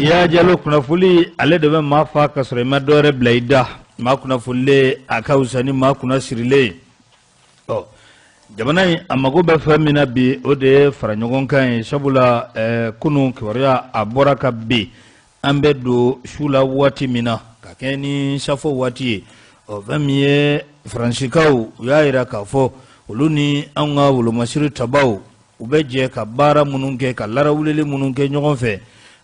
Ya Jalo, kunnafoli ale de bɛ maa fa ka sɔrɔ i ma dɔwɛrɛ bila i da. Maa kunnafolilen, a ka fisa ni maa kunna sirilen ye. Ɔ, jamana in a mago bɛ fɛn min na bi, o de ye fara ɲɔgɔn kan ye, sabula kunun kibaruya a bɔra ka bin. An bɛ don su la waati min na ka kɛ ni safo waati ye, ɔ, fɛn min ye Faransikaw, u y'a jira k'a fɔ olu ni anw ka wolomasiri tabaw, u bɛ jɛ ka baara minnu kɛ, ka larawulili minnu kɛ ɲɔgɔn fɛ,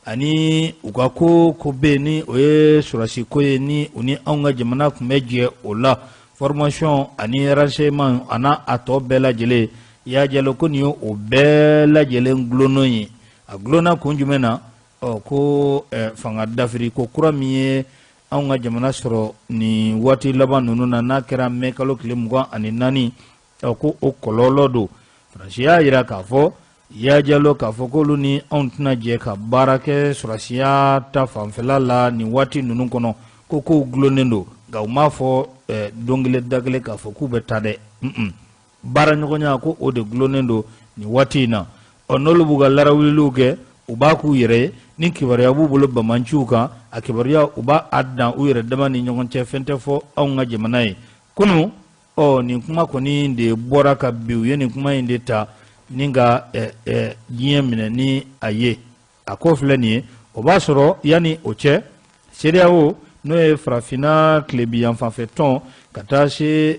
ani u ka ko ko bɛ yen ni o ye sɔrɔsi ko ye, ni u ni anw ka jamana tun bɛ jɛ o la, formation ani renseignement a n'a a tɔ bɛɛ lajɛlen. Ya Jalo, ko nin ye o bɛɛ lajɛlen dulonnen ye. A dulonna kun jumɛn na? Ɔ, ko fanga dafiri ko kura min ye anw ka jamana sɔrɔ nin waati laban ninnu na, n'a kɛra mɛ kalo tile 24, ɔ, ko o kɔlɔlɔ don. Faransi y'a jira k'a fɔ, Ya Jalo, k'a fɔ k'olu ni anw tɛna jɛ ka baara kɛ sɔrɔsiya ta fanfɛla la nin waati ninnu kɔnɔ, ko kow dulonnen don. Nka u m'a fɔ don kelen da kelen k'a fɔ k'u bɛ taa dɛ. Baara ɲɔgɔnya, ko o de dulonnen don nin waati in na. Ɔ, n'olu b'u ka larawuliliw kɛ, u b'a k'u yɛrɛ ye. Ni kibaruya b'u bolo bamanciw kan, a kibaruya u b'a a dan u yɛrɛ dama ni ɲɔgɔn cɛ, fɛn tɛ fɔ anw ka jamana ye. Kunun, ɔ, nin kuma kɔni de bɔra ka bin. U ye nin kuma in de ta ni ka diɲɛ minɛ ni a ye. A ko filɛ nin ye, o b'a sɔrɔ yanni o cɛ, CEDEAO, n'o ye Farafinna tilebinyanfanfɛ tɔn, ka taa se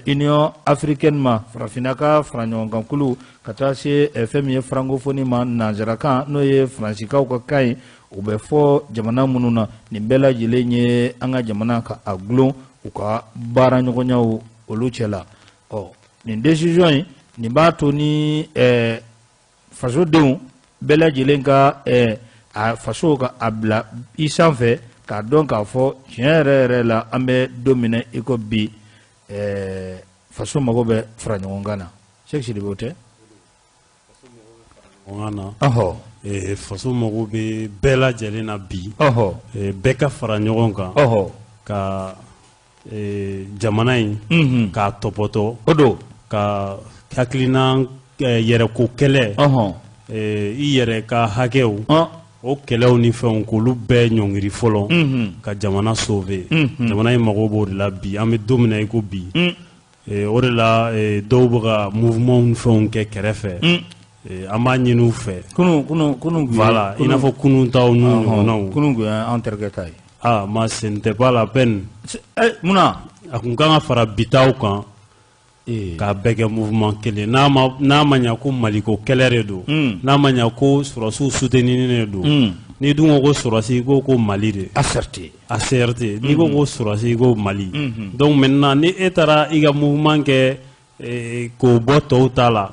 Union africaine ma, Farafinna ka fara ɲɔgɔnkankulu, ka taa se fɛn min ye francophonie ma, nanzarakan, n'o ye Faransikaw ka kan ye, u bɛ fɔ jamana minnu na, nin bɛɛ lajɛlen ye an ka jamana ka a gulon u ka baara ɲɔgɔnyaw olu cɛ la. Ɔ, nin décision in, nin b'a to ni fasodenw bɛɛ lajɛlen ka a faso ka a bila i sanfɛ, k'a dɔn k'a fɔ tiɲɛ yɛrɛ yɛrɛ la, an bɛ don min na i ko bi, faso mago bɛ fara ɲɔgɔn kan na. Sɛki Sidibe, o tɛ? Ɲɔgɔn na. Faso mago bɛ bɛɛ lajɛlen na bi. Bɛɛ ka fara ɲɔgɔn kan ka jamana in k'a tɔpɔtɔ. O don. Ka hakilina yɛrɛko kɛlɛ, i yɛrɛ ka hakɛw, o kɛlɛw ni fɛnw, k'olu bɛɛ ɲɔngiri fɔlɔ ka jamana sauver. Jamana in mago b'o de la bi, an bɛ don min na i ko bi. O de la dɔw bɛ ka mouvement ni fɛnw kɛ kɛrɛfɛ. An b'a ɲini u fɛ. Kunun, kunun, kunun. Voilà, i n'a fɔ kunun taw n'u ɲɔgɔnnaw. Kunun kun y'an terikɛ ta ye. Ah, mais ce n'était pas la peine. Munna? A kun kan ka fara bi taw kan k'a bɛɛ kɛ mouvement kelen. N'a ma ɲa ko Maliko kɛlɛ de don, n'a ma ɲa ko sɔrɔsiw soutenir de don, n'i dun ko ko sɔrɔsi, i ko ko Mali de. ACRT. ACRT, n'i ko ko sɔrɔsi, i ko Mali. Donc maintenant, ni e taara i ka mouvement kɛ k'o bɔ tɔw ta la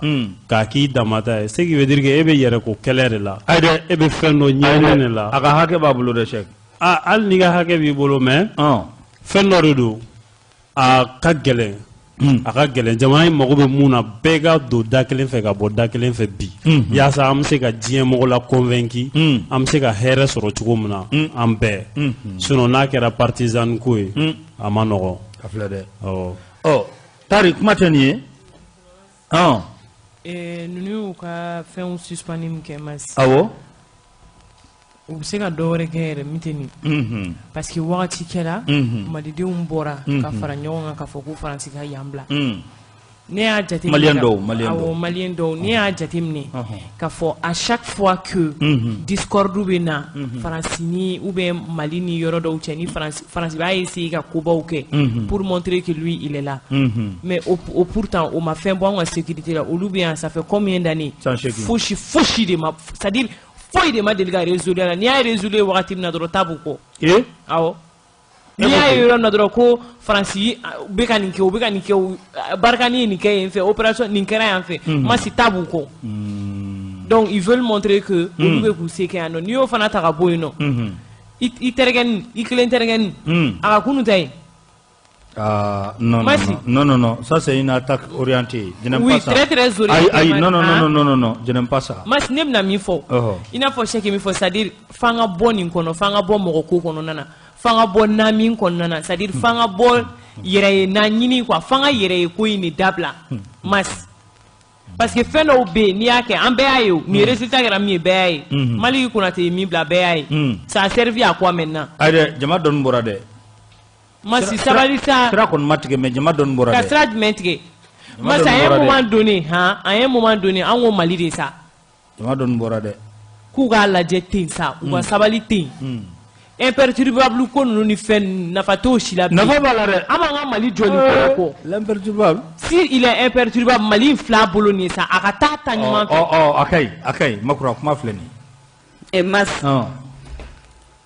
k'a k'i damata ye, ce qui veut dire que e bɛ yɛrɛko kɛlɛ de la. Ayi dɛ. E bɛ fɛn dɔ ɲɛɲini de la. A ka hakɛ b'a bolo dɛ, Sɛki. Ah, hali n'i ka hakɛ b'i bolo, mais fɛn dɔ de don, a ka gɛlɛn, a ka gɛlɛn. Jamana in mago bɛ mun na? Bɛɛ ka don da kelen fɛ ka bɔ da kelen fɛ bi, yaasa an bɛ se ka diɲɛ mɔgɔ la convaincu, an bɛ se ka hɛrɛ sɔrɔ cogo min na an bɛɛ. Sinon n'a kɛra partisan ko ye, a ma nɔgɔn. A filɛ dɛ. Awɔ. Ɔ, tari kuma tɛ nin ye. Ninnu y'u ka fɛnw suspendre min kɛ, Mas. U bɛ se ka dɔ wɛrɛ kɛ yɛrɛ min tɛ nin, parce que wagati kɛra, Malidenw bɔra ka fara ɲɔgɔn kan k'a fɔ ko Faransi ka yan bila. Ne y'a jateminɛ. Malien dɔw, Malien dɔw. Awɔ, Malien dɔw. Ne y'a jateminɛ k'a fɔ à chaque fois que discorde bɛ na Faransi ni ou bien Mali ni yɔrɔ dɔw cɛ, ni Faransi b'a essayer ka kobaw kɛ pour montrer que lui, il est là, mais au pourtant o ma fɛn bɔ anw ka sécurité la. Olu bɛ yan, ça fait combien d'années? Fosi fosi de ma, c'est à dire foyi de ma deli ka résoudre la. N'i y'a résoudre wagati min na dɔrɔn, taa b'u kɔ. Awɔ, n'i y'a ye yɔrɔ min na dɔrɔn ko Faransi bɛ ka nin kɛ, u bɛ ka nin kɛ, Barkhane ye nin kɛ yen fɛ, opération nin kɛra yan fɛ, Masi, taa b'u kɔ. Donc ils veulent montrer que olu bɛ k'u se kɛ yan nɔ. N'i y'o fana ta ka bɔ yen nɔ, i terikɛnin, i kelen terikɛnin, a ka kunun ta ye. Ah, non, non, non, non, non, ça c'est une attaque orientée. Je n'aime Oui, pas ça. très très orientée. Aïe, aïe, non, non, non, non, non, non, je n'aime pas ça. Mas, ne bɛna min fɔ, i n'a fɔ Sɛki min fɔ, c'est à dire f'an ka bɔ nin kɔnɔ, f'an ka bɔ mɔgɔ ko kɔnɔna na, f'an ka bɔ nami kɔnɔna na, c'est à dire f'an ka bɔ yɛrɛ ye na ɲini quoi, f'an ka yɛrɛ ye ko in de dabila, Mas. Parce que fɛn dɔw bɛ yen, n'i y'a kɛ, an bɛɛ y'a ye o. Nin résultat kɛra min ye, bɛɛ y'a ye. Maliki Konate ye min bila, bɛɛ y'a ye. Ça a servi à quoi maintenant? Ayi dɛ, jama dɔɔni bɔra dɛ. Masi, sabali sa. Sira kɔni ma tigɛ, mais jama dɔɔni bɔra Ka dɛ. sira jumɛn tigɛ? Jama Masi, dɔɔni à un bɔra dɛ. moment donné, han, à un moment donné, an ko Mali de sa. Jama dɔɔni bɔra dɛ. K'u k'a lajɛ ten sa, u ka sabali ten. Imperturbable ko ninnu ni fɛn ninnu, nafa t'o si la bilen. Nafa b'a la dɛ. An b'an ka Mali jɔ nin kɔrɔ kɔ. L'imperturbable. Si il est imperturbable, Mali in filɛ a bolo nin ye sa, a ka taa ta ɲuman fɛ. Ɔ, a ka ɲi, a ka ɲi. Makura, kuma filɛ nin Et Mas,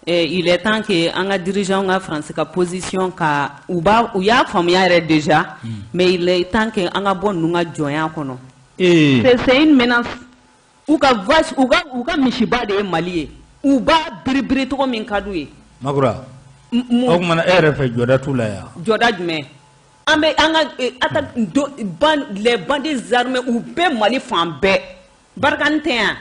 ye. il est temps que an ka dirigeants ka France ka position ka u b'a u y'a faamuya yɛrɛ déjà, mais il est temps que an ka bɔ ninnu ka jɔnya kɔnɔ. C'est une menace. U ka vache, u ka misiba de ye Mali ye. U b'a biribiri cogo min ka d'u ye. Makura, Mun? O tuma na e yɛrɛ fɛ, jɔda t'u la yan? Jɔda jumɛn? An bɛ an ka attaque do ban, les bandits armés, u bɛ Mali fan bɛɛ. Barkhane tɛ yan.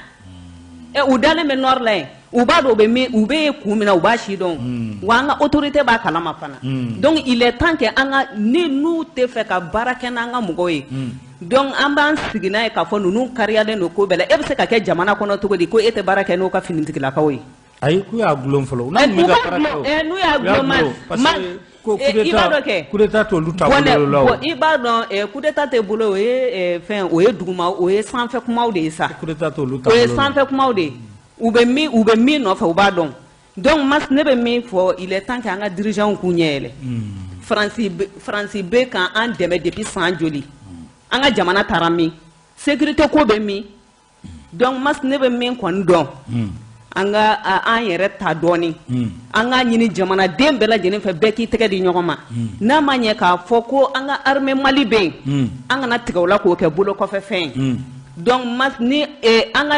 U dalen bɛ nord la yen. U b'a dɔn u bɛ min, u bɛ kun min na, u b'a si dɔn. Wa an ka autorité b'a kalama fana. Donc il est temps que an ka ni n'u tɛ fɛ ka baara kɛ n'an ka mɔgɔw ye. Donc an b'an sigi n'a ye k'a fɔ ninnu kariyalen don ko bɛɛ la. E bɛ se ka kɛ jamana kɔnɔ cogo di ko e tɛ baara kɛ n'o ka finitigilakaw ye? Ayi, k'u y'a gulon fɔlɔ. N'a U tun bɛ ka b'a baara gulon, kɛ o. n'u y'a U y'a gulon, gulon, parce que ko coup i b'a d'état dɔn kɛ. Coup d'état t'olu Bɔnɛ, taabolo la o. bɔn, i b'a dɔn coup d'état tɛ bolo, o ye fɛn, o ye duguma, o ye sanfɛ kumaw de ye sa. Coup d'état t'olu O ye taabolo la. sanfɛ kumaw de ye. U bɛ min nɔfɛ, u b'a dɔn. Donc Mas, ne bɛ min fɔ, il est temps que an ka dirigeants k'u ɲɛ yɛlɛ. Faransi bɛ kan an dɛmɛ depuis san joli? An ka jamana taara min? Sécurité ko bɛ min? Donc Mas, ne bɛ min kɔni dɔn, an ka an yɛrɛ ta dɔɔni, an k'a ɲini jamanaden bɛɛ lajɛlen fɛ, bɛɛ k'i tɛgɛ di ɲɔgɔn ma. N'a ma ɲɛ k'a fɔ ko an ka armée Mali bɛ yen, an kana tigɛ o la k'o kɛ bolo kɔfɛ fɛn ye. Donc Mas, ni an ka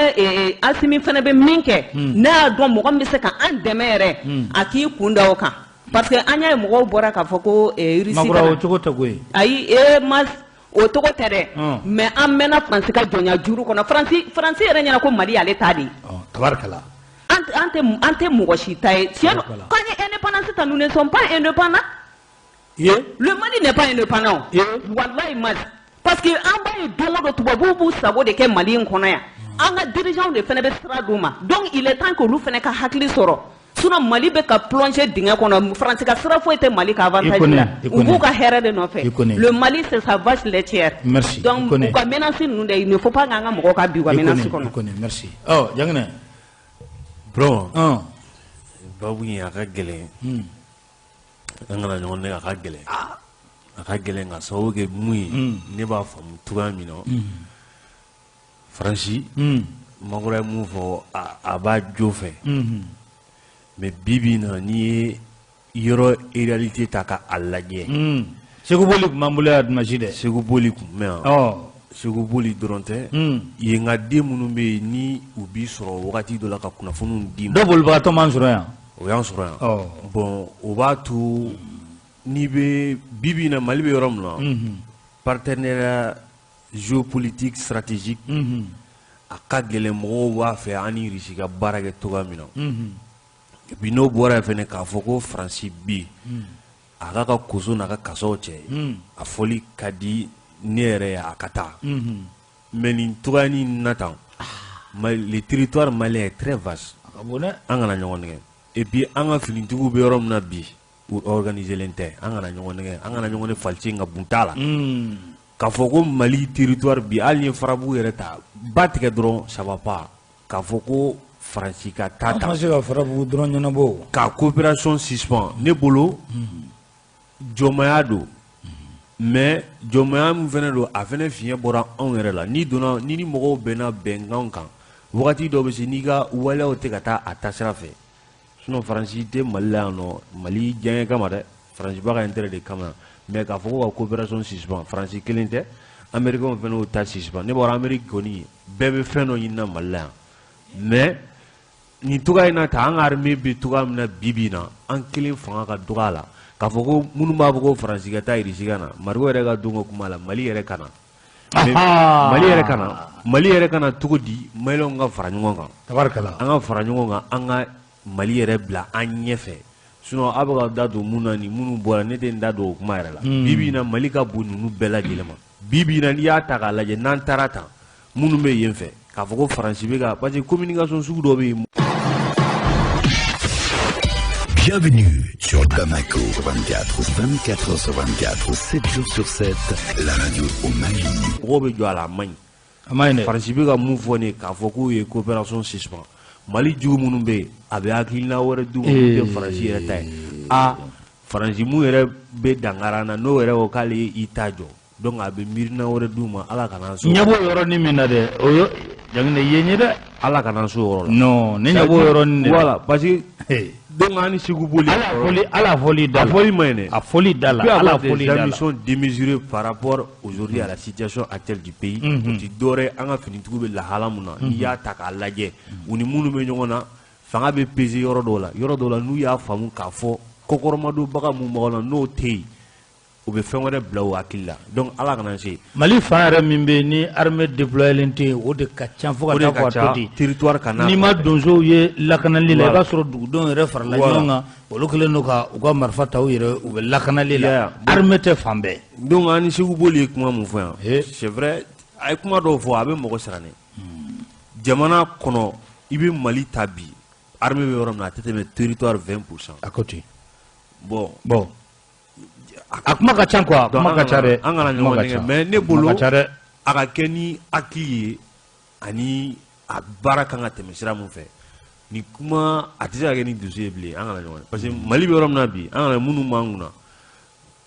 Asimi fana bɛ min kɛ, n'a y'a dɔn mɔgɔ min bɛ se ka an dɛmɛ yɛrɛ, a k'i kun da o kan, parce que an y'a ye mɔgɔw bɔra k'a fɔ ko Russie Makura, kana o cogo tɛ koyi. Ayi, Mas, o togo tɛ dɛ, mais an mɛnna Faransi ka jɔnya juru kɔnɔ. Faransi yɛrɛ ɲɛna ko Mali y'ale ta de ye. Ɔ, tabarikala. An tɛ mɔgɔ si ta ye, tiɲɛ don. Tabarikala. K'an ye indépendance ta, nous ne sommes pas indépendants. Ye. Le Mali n'est pas indépendant. Wallahi Mas, parce que an b'a ye don o don, tubabuw b'u sago de kɛ Mali in kɔnɔ yan. An ka dirigeants de fana bɛ sira d'u ma. Donc il est temps que olu fana ka hakili sɔrɔ, sinon Mali bɛ ka plonger dingɛ kɔnɔ. Faransi ka sira foyi tɛ Mali ka avantage I connais, la. I U connais. b'u ka hɛrɛ de I nɔfɛ. connais. Le Mali, c'est sa vache laitière. Merci, I Donc connais. u ka menace ninnu dɛ, il ne faut pas k'an ka mɔgɔw ka bin u ka I menace connais, kɔnɔ. i connais, merci. Ɔ, Janginɛ. Bro, Ɔn babu in a ka gɛlɛn. An kana ɲɔgɔn nɛgɛ, a ka gɛlɛn. A ka gɛlɛn ka sababu kɛ mun ye? Ne b'a faamu cogoya min na, Faransi, Makura ye mun fɔ, a b'a jo fɛ. Mais bi bi in na, n'i ye yɔrɔ réalité ta ka a lajɛ, Segu Boli tun b'an bolo yan dimanche dɛ. Segu Boli tun bɛ yan. Segu Boli dɔrɔn tɛ. Yen ka den minnu bɛ yen, ni u b'i sɔrɔ wagati dɔ la ka kunnafoniw d'i ma. Dɔ bolibagatɔ m'an sɔrɔ yan. O y'an sɔrɔ yan. Ɔ. Bon, o b'a to n'i bɛ bi bi in na, Mali bɛ yɔrɔ min na, partenariat géopolitique stratégique, a ka gɛlɛn. Mɔgɔw b'a fɛ an ni Russie ka baara kɛ cogoya min na. Et puis n'o bɔra yen fɛnɛ, k'a fɔ ko Faransi bi a k'a ka koso n'a ka kasaw cɛ, a fɔli ka di ne yɛrɛ ye, a ka taa. Mais nin cogoya nin na tan, le territoire malien est très vaste. A ka bon dɛ. An kana ɲɔgɔn nɛgɛ. Et puis an ka finitigiw bɛ yɔrɔ min na bi, u organiser len tɛ. An kana ɲɔgɔn nɛgɛ, an kana ɲɔgɔn ni falisi ka bun t'a la. K'a fɔ ko Mali territoire bi, hali ni ye Farabugu yɛrɛ ta ba tigɛ dɔrɔn, ça va pas. K'a fɔ ko Faransi ka taa An ta ma se ka Farabugu dɔrɔn ɲɛnabɔ o. Ka coopération suspend, ne bolo jɔnmaya don. Mais jɔnmaya min fɛnɛ don, a fɛnɛ fiɲɛ bɔra anw yɛrɛ la. N'i donna ni mɔgɔw bɛnna bɛnkan kan, wagati dɔ bɛ se, n'i ka waleyaw tɛ ka taa a taasira fɛ. Sinon Faransi tɛ Mali la yan nɔ Mali diyaɲɛ kama dɛ, Faransi b'a ka intérêt de kama. Mais k'a fɔ ko ka coopération suspend, Faransi kelen tɛ, Américains fɛnɛ y'o ta suspend. Ne bɔra Amérique kɔni, bɛɛ bɛ fɛn dɔ ɲini na Mali la yan. Mais nin cogoya in na ta, an ka armée bɛ cogoya min na bi bi in na, an kelen fanga ka dɔgɔ a la. K'a fɔ ko minnu b'a fɔ ko Faransi ka taa, Irisi ka na, Mariko yɛrɛ ka don ko kuma la, Mali yɛrɛ ka na. Mais Mali yɛrɛ ka na, Mali yɛrɛ ka na cogo di? Maliyɛnw ka fara ɲɔgɔn kan. Tabarikala. An ka fara ɲɔgɔn kan, an ka Mali yɛrɛ bila an ɲɛfɛ. Sinon aw bɛ ka da don mun na, ni minnu bɔra, ne tɛ n da don o kuma yɛrɛ la. Bi bi in na, Mali ka bon ninnu bɛɛ lajɛlen ma. Bi bi in na, n'i y'a ta k'a lajɛ, n'an taara tan Minnu bɛ yen fɛ k'a fɔ ko Faransi bɛ ka parce que communication sugu dɔ bɛ yen. Bienvenue sur Bamako 24, 24 h sur 24, 7 jours sur 7, la radio au Mali. Mɔgɔw bɛ jɔ a la, a man ɲi. A ma ɲi dɛ. Faransi bɛ ka mun fɔ nin ye k'a fɔ k'u ye coopération suspend, Mali jugu minnu bɛ yen, a bɛ hakilina wɛrɛ d'u ma min tɛ Faransi yɛrɛ ta ye. A Faransi mun yɛrɛ bɛ dankari an na, n'o yɛrɛ ko k'ale y'i ta jɔ, donc a bɛ miirina wɛrɛ d'u ma. Ala kana so. Ɲɛ b'o yɔrɔnin min na dɛ, o ye Jaginɛ ye ye dɛ. Ala kana so yɔrɔ la. Non, ne ɲɛ b'o yɔrɔnin de la. Voilà, parce que donc an ni Segu boli. Ala fɔli da la. A fɔli man ɲi dɛ. A fɔli da la. Il peut Ala avoir des fɔli da la. ambitions démesurées par rapport aujourd'hui à la situation actuelle du pays. O ti dɔwɛrɛ ye, an ka finitigiw bɛ lahala mun na, n'i y'a ta k'a lajɛ, u ni minnu bɛ ɲɔgɔn na, fanga bɛ peser yɔrɔ dɔw la, yɔrɔ dɔw la, n'u y'a faamu k'a fɔ kɔkɔrɔmadonbaga mun b'aw la n'o tɛ yen, u bɛ fɛn wɛrɛ bila u hakili la. Donc Ala kana se. Mali fan yɛrɛ min bɛ yen ni armée déployée tɛ yen, o de ka ca fo ka O de taa ka fɔ a ca to ten. Territoire kana. N'i ma donsow ye lakanali la, i Voilà. b'a sɔrɔ dugudenw yɛrɛ farala Voilà. ɲɔgɔn kan, olu kɛlen don ka u ka marifa ta u yɛrɛ, u bɛ lakanali la. Yeah. Armée tɛ fan bɛɛ. Donc an ni Segu Boli ye kuma mun fɔ yan, Eh. c'est vrai, a ye kuma dɔw fɔ, a bɛ mɔgɔ siran dɛ. Jamana kɔnɔ, i bɛ Mali ta bi, armée bɛ yɔrɔ min na, a tɛ tɛmɛ territoire 20%. A ko ten. Bon. Bon, a kuma ka ca quoi, a Donc, kuma an ka ca dɛ. An kana Kuma ɲɔgɔn ka nɛgɛ ca. mais ne Kuma bolo, ka ca dɛ. a ka kɛ ni hakili ye ani a baara kan ka tɛmɛ sira mun fɛ. Ni kuma a tɛ se ka kɛ ni dusu ye bilen, an kana ɲɔgɔn, parce que Mali bɛ yɔrɔ min na bi, an kana minnu b'an kunna,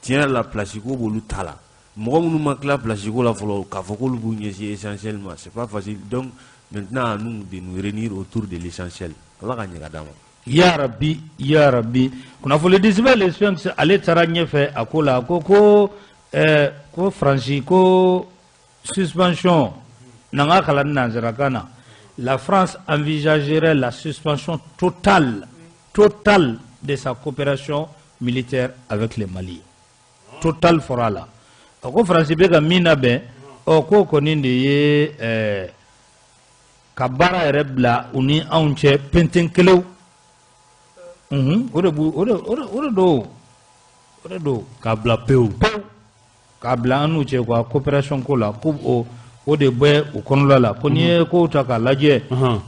tiɲɛ yɛrɛ la, place ko b'olu ta la. Mɔgɔ minnu ma tila place ko la fɔlɔ, k'a fɔ k'olu b'u ɲɛsin essentiel ma, c'est pas facile. Donc maintenant, à nous de nous réunir autour de l'essentiel. Ala ka ɲɛ ka d'an ma. Ya rabi, ya rabi. Kunnafoni disibɛ Le Sphinx, ale taara ɲɛfɛ a ko la, a ko ko Faransi ko suspension na, n ka kalan nanzarakan na, la France envisagerait la suspension totale, totale de sa coopération militaire avec le Mali. Totale fɔra a la. A ko Faransi bɛ ka min labɛn, ɔ k'o kɔni de ye ka baara yɛrɛ bila u ni anw cɛ penten kelew. O de b'u o de o de don, o de don. K'a bila pewu. Pewu, k'a bila an n'u cɛ quoi, coopération ko la, ko o de bɛ o kɔnɔla la, ko n'i ye kow ta k'a lajɛ,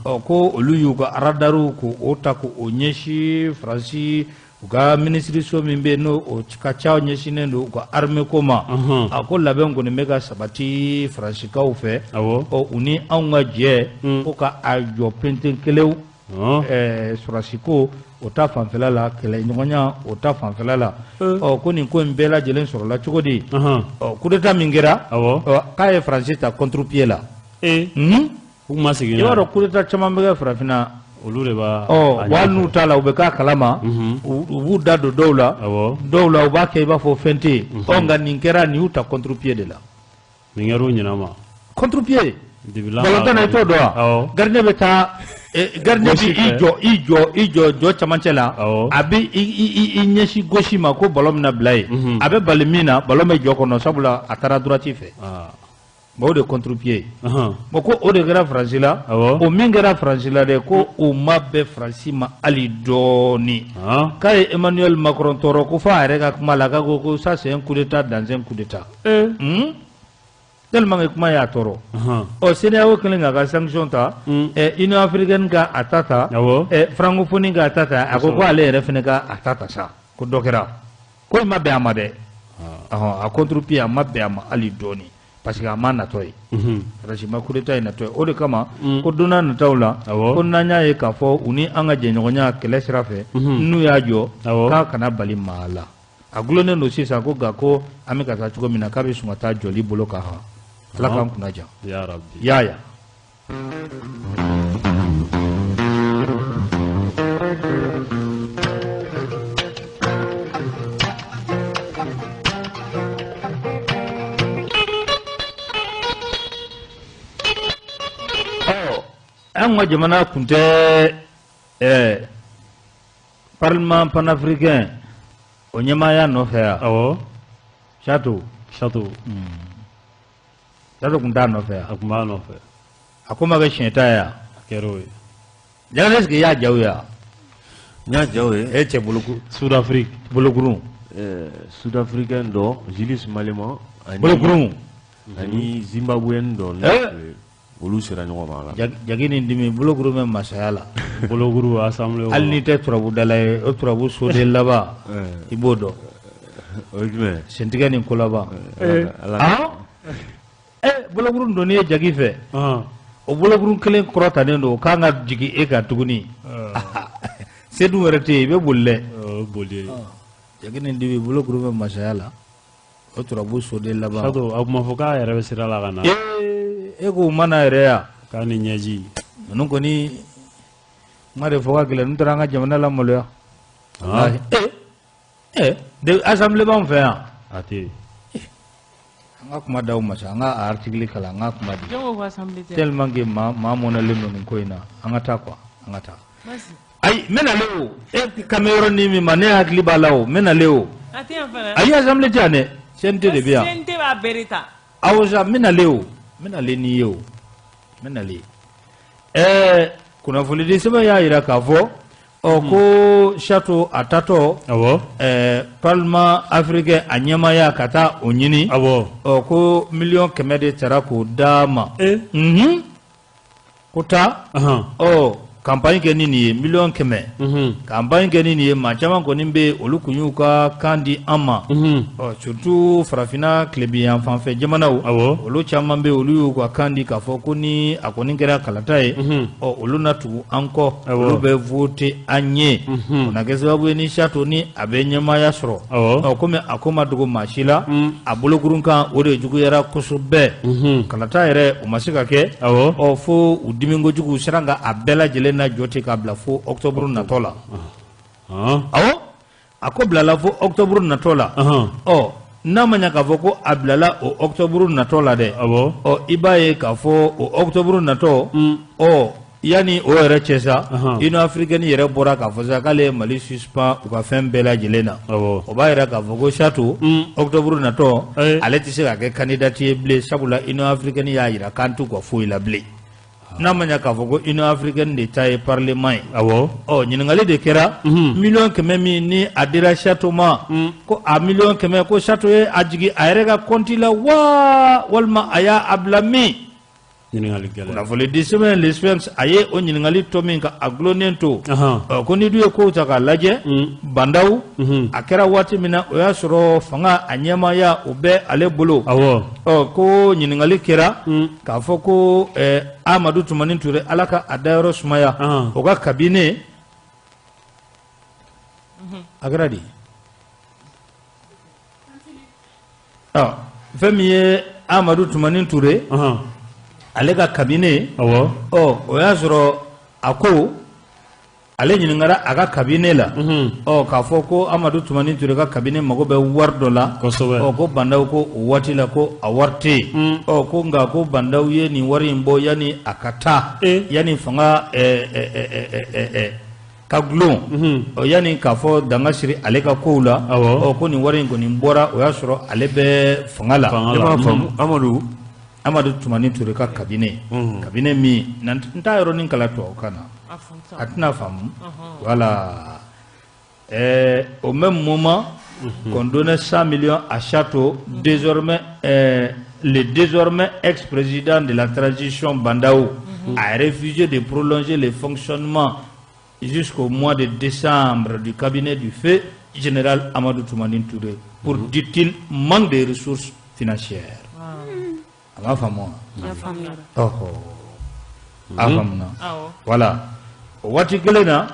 ɔ ko olu y'u ka radariw ko o ta k'o ɲɛsin Faransi, u ka minisiriso min bɛ yen, n'o o ka ca ɲɛsinnen don u ka armée ko ma. A ko labɛn kɔni bɛ ka sabati Faransikaw fɛ. Ɔ u ni anw ka jɛ ko ka a jɔ penten kelew. Sɔrɔsi ko o ta fanfɛla la, kɛlɛɲɔgɔnya o ta fanfɛla la. Ɔ ko nin ko in bɛɛ lajɛlen sɔrɔla cogo di? Ɔ coup d'état min kɛra, ɔ k'a ye Faransi ta contre-pied la. U ma segin. I b'a dɔn, coup d'état caman bɛ kɛ farafinna. Olu de b'a. Ɔ wa hali n'u t'a la, u bɛ k'a kalama, u b'u da don dɔw la, dɔw la u b'a kɛ i b'a fɔ fɛn tɛ yen. Ɔ nka nin kɛra, nin y'u ta contre-pied de la. Nin kɛra u ɲɛna ma. Contre-pied. Dibilan. Balontan na, i t'o dɔn wa? Gardien bɛ taa, gardien Gauche bɛ i fɛ. jɔ, i jɔ, i jɔ jɔ camancɛ la, a bɛ i ɲɛsin gauche ma ko ballon bɛna bila yen. A bɛ bali min na, ballon bɛ jɔ kɔnɔ, sabula a taara droite fɛ. Bon, o de contre-pied ye. Bon, ko o de kɛra Faransi la. O min kɛra Faransi la dɛ, ko o ma bɛn Faransi ma hali dɔɔni. K'a ye Emmanuel Macron tɔɔrɔ, ko fo a yɛrɛ ka kuma la, k'a ko ko ça c'est un coup d'état dans un coup d'état. Tellement que kuma y'a tɔɔrɔ. Ɔ CEDEAO kɛlen k'a ka sanction ta, Union africaine ka a ta ta, francophonie ka a ta ta, a ko ko ale yɛrɛ fana ka a ta ta sa, ko dɔ kɛra. Ko in ma bɛn a ma dɛ. Ɔhɔn, a contre-pied a ma bɛn a ma hali dɔɔni, parce que a ma natɔ ye. Faransi ma coup d'état in natɔ ye. O de kama ko don n'a nataw la, ko n'an y'a ye k'a fɔ u ni an ka jɛɲɔgɔnya kɛlɛ sira fɛ, n'u y'a jɔ, k'a kana bali maa la. A gulonnen don sisan ko nka ko an bɛ ka taa cogo min na, k'a bɛ sɔn ka taa jɔli bolo kan han. Ala k'an kunna diya. Ya rabi. Ya ya. Ɔ an ka jamana tun tɛ parlement panafricain o ɲɛmaaya nɔfɛ yan. Awɔ. Chateau. Chateau. Chateau tun t'a nɔfɛ yan. A tun b'a nɔfɛ. A ko ma kɛ siɲɛ ta ye yan. A kɛra o ye. Jara, est-ce que i y'a jaw ye wa? N y'a jaw ye. E cɛ bolokuru. Sud-Afrique. Bolokurun. Sud-africain dɔ, Julius Malema, ani Bolokurun. ani Zimbabwéen dɔ. Olu sera ɲɔgɔn ma a la. Jagi ni dimi bolokuru bɛ masaya la. Bolokuru assemblée hali n'i tɛ turabudala ye, o turabu soden laban i b'o dɔn. O ye jumɛn ye? Sentigɛ ni ko laban. Bolokuru donni ye jagi fɛ, o bolokuru kelen kɔrɔtanen don, o kan ka jigin e kan tuguni. Se dun wɛrɛ tɛ yen, i bɛ boli dɛ. O ye boli ye. Jagi ni dimi bolokuru bɛ masaya la, o turabu soden laban. Sato, a tun ma fɔ k'a yɛrɛ bɛ sira la ka na. E k'o ma na yɛrɛ yan. K'a ni ɲɛji. Ninnu kɔni kuma de fɔ ka gɛlɛn, n'u taara an ka jamana lamaloya. De assemblée b'anw fɛ yan. A tɛ yen. An ka kuma d'aw ma sa, an ka article kalan, an ka kuma di. Jɔn ko ko assemblée tɛ? Tellement que maa maa mɔnɛlen don nin ko in na, an ka taa quoi, an ka taa. Ayi, n bɛ nalen o, e kan bɛ yɔrɔ ni min ma, ne hakili b'a la o, n bɛ nalen o. A tɛ yan fana. Ayi, assemblée tɛ yan dɛ, CNT de bɛ yan. CNT b'a bɛɛ de ta. Awɔ sa, n bɛ nalen o, n bɛ nalen n'i ye o, n bɛ nalen. Kunnafonidi sɛbɛn y'a jira k'a fɔ ɔ ko Chato a taatɔ, awɔ, parlement africain a ɲɛmaaya ka taa o ɲini, awɔ, ɔ ko miliyɔn 100 de tara k'o d'a ma. Ko taa, ɔ campagne kɛ ni nin ye miliyɔn 100, campagne kɛ ni nin ye. Maa caman kɔni bɛ yen, olu kun y'u ka kan di an ma, ɔ surtout farafinna tilebin yan fan fɛ jamanaw, awɔ, olu caman bɛ yen, olu y'u ka kan di k'a fɔ ko ni a kɔni kɛra kalata ye, ɔ olu na tugu an kɔ, olu bɛ voter an ye. O na kɛ sababu ye ni Chato ni a bɛ ɲɛmaaya sɔrɔ. Ɔ komi a ko ma dogo maa si la, a bolokurun kan o de juguyara kosɛbɛ, kalata yɛrɛ o ma se ka kɛ. Ɔ fo u dimi kojugu, u sera ka a bɛɛ lajɛlen na jɔ ten k'a bila fo octobre natɔ la. Awɔ, a ko bilala fo octobre natɔ la. Ɔ n'a ma ɲɛ k'a fɔ ko a bilala o octobre natɔ la dɛ, ɔ i b'a ye k'a fɔ o octobre natɔ, ɔ yanni o yɛrɛ cɛ sa, Union africaine yɛrɛ bɔra k'a fɔ sa k'ale ye Mali suspend u ka fɛn bɛɛ lajɛlen na. O b'a yira k'a fɔ ko Chato, octobre natɔ, ale tɛ se ka kɛ candidat ye bilen, sabula Union africaine y'a yira k'an t'u ka foyi la bilen. N'a ma ɲɛ k'a fɔ ko Union africaine de ta ye parlement ye. Ɔ ɲininkali de kɛra, miliyɔn 100 min ni a dira Chato ma, ko a miliyɔn 100, ko Chato ye a jigin a yɛrɛ ka compte la wa, walima a y'a a bila min? Ɲininkali gɛlɛn. Kunnafoni di sɛbɛn Le Sphinx a ye o ɲininkali tɔ min ka a gulonnen to. Ɔ ko ni dun ye kow ta k'a lajɛ, Bah N'Daw a kɛra waati min na, o y'a sɔrɔ fanga a ɲɛmaaya o bɛ ale bolo. Ɔ ko ɲininkali kɛra k'a fɔ ko Amadu Tumani Ture, Ala ka a dayɔrɔ sumaya, o ka cabinet a kɛra di? Ɔ fɛn min ye Amadu Tumani Ture, ale ka cabinet, ɔ o y'a sɔrɔ a ko ale ɲininkara a ka cabinet la, ɔ k'a fɔ ko Amadu Tumani Ture ka cabinet mago bɛ wari dɔ la. Ɔ ko Bah N'Daw ko o waati la ko a wari tɛ yen. Ɔ ko nka ko Bah N'Daw ye nin wari in bɔ yanni a ka taa, yanni fanga ka gulon, ɔ yanni k'a fɔ danga siri ale ka kow la. Ɔ ko nin wari in kɔni bɔra, o y'a sɔrɔ ale bɛ fanga la. E b'a faamu Amadu. Amadu Tumani Ture ka cabinet, cabinet min n t'a yɔrɔnin kalan tubabukan na, a tɛna faamu. Voilà, au même moment qu'on donnait 100 millions à Chato, désormais le désormais ex-président de la transition Bah N'Daw a refusé de prolonger le fonctionnement jusqu'au mois de décembre du cabinet du feu général Amadou Toumani Touré pour, dit-il, manque de ressources financières. A m'a faamu wa? Ɔhɔ, a faamuna. Voilà, o waati kelen na,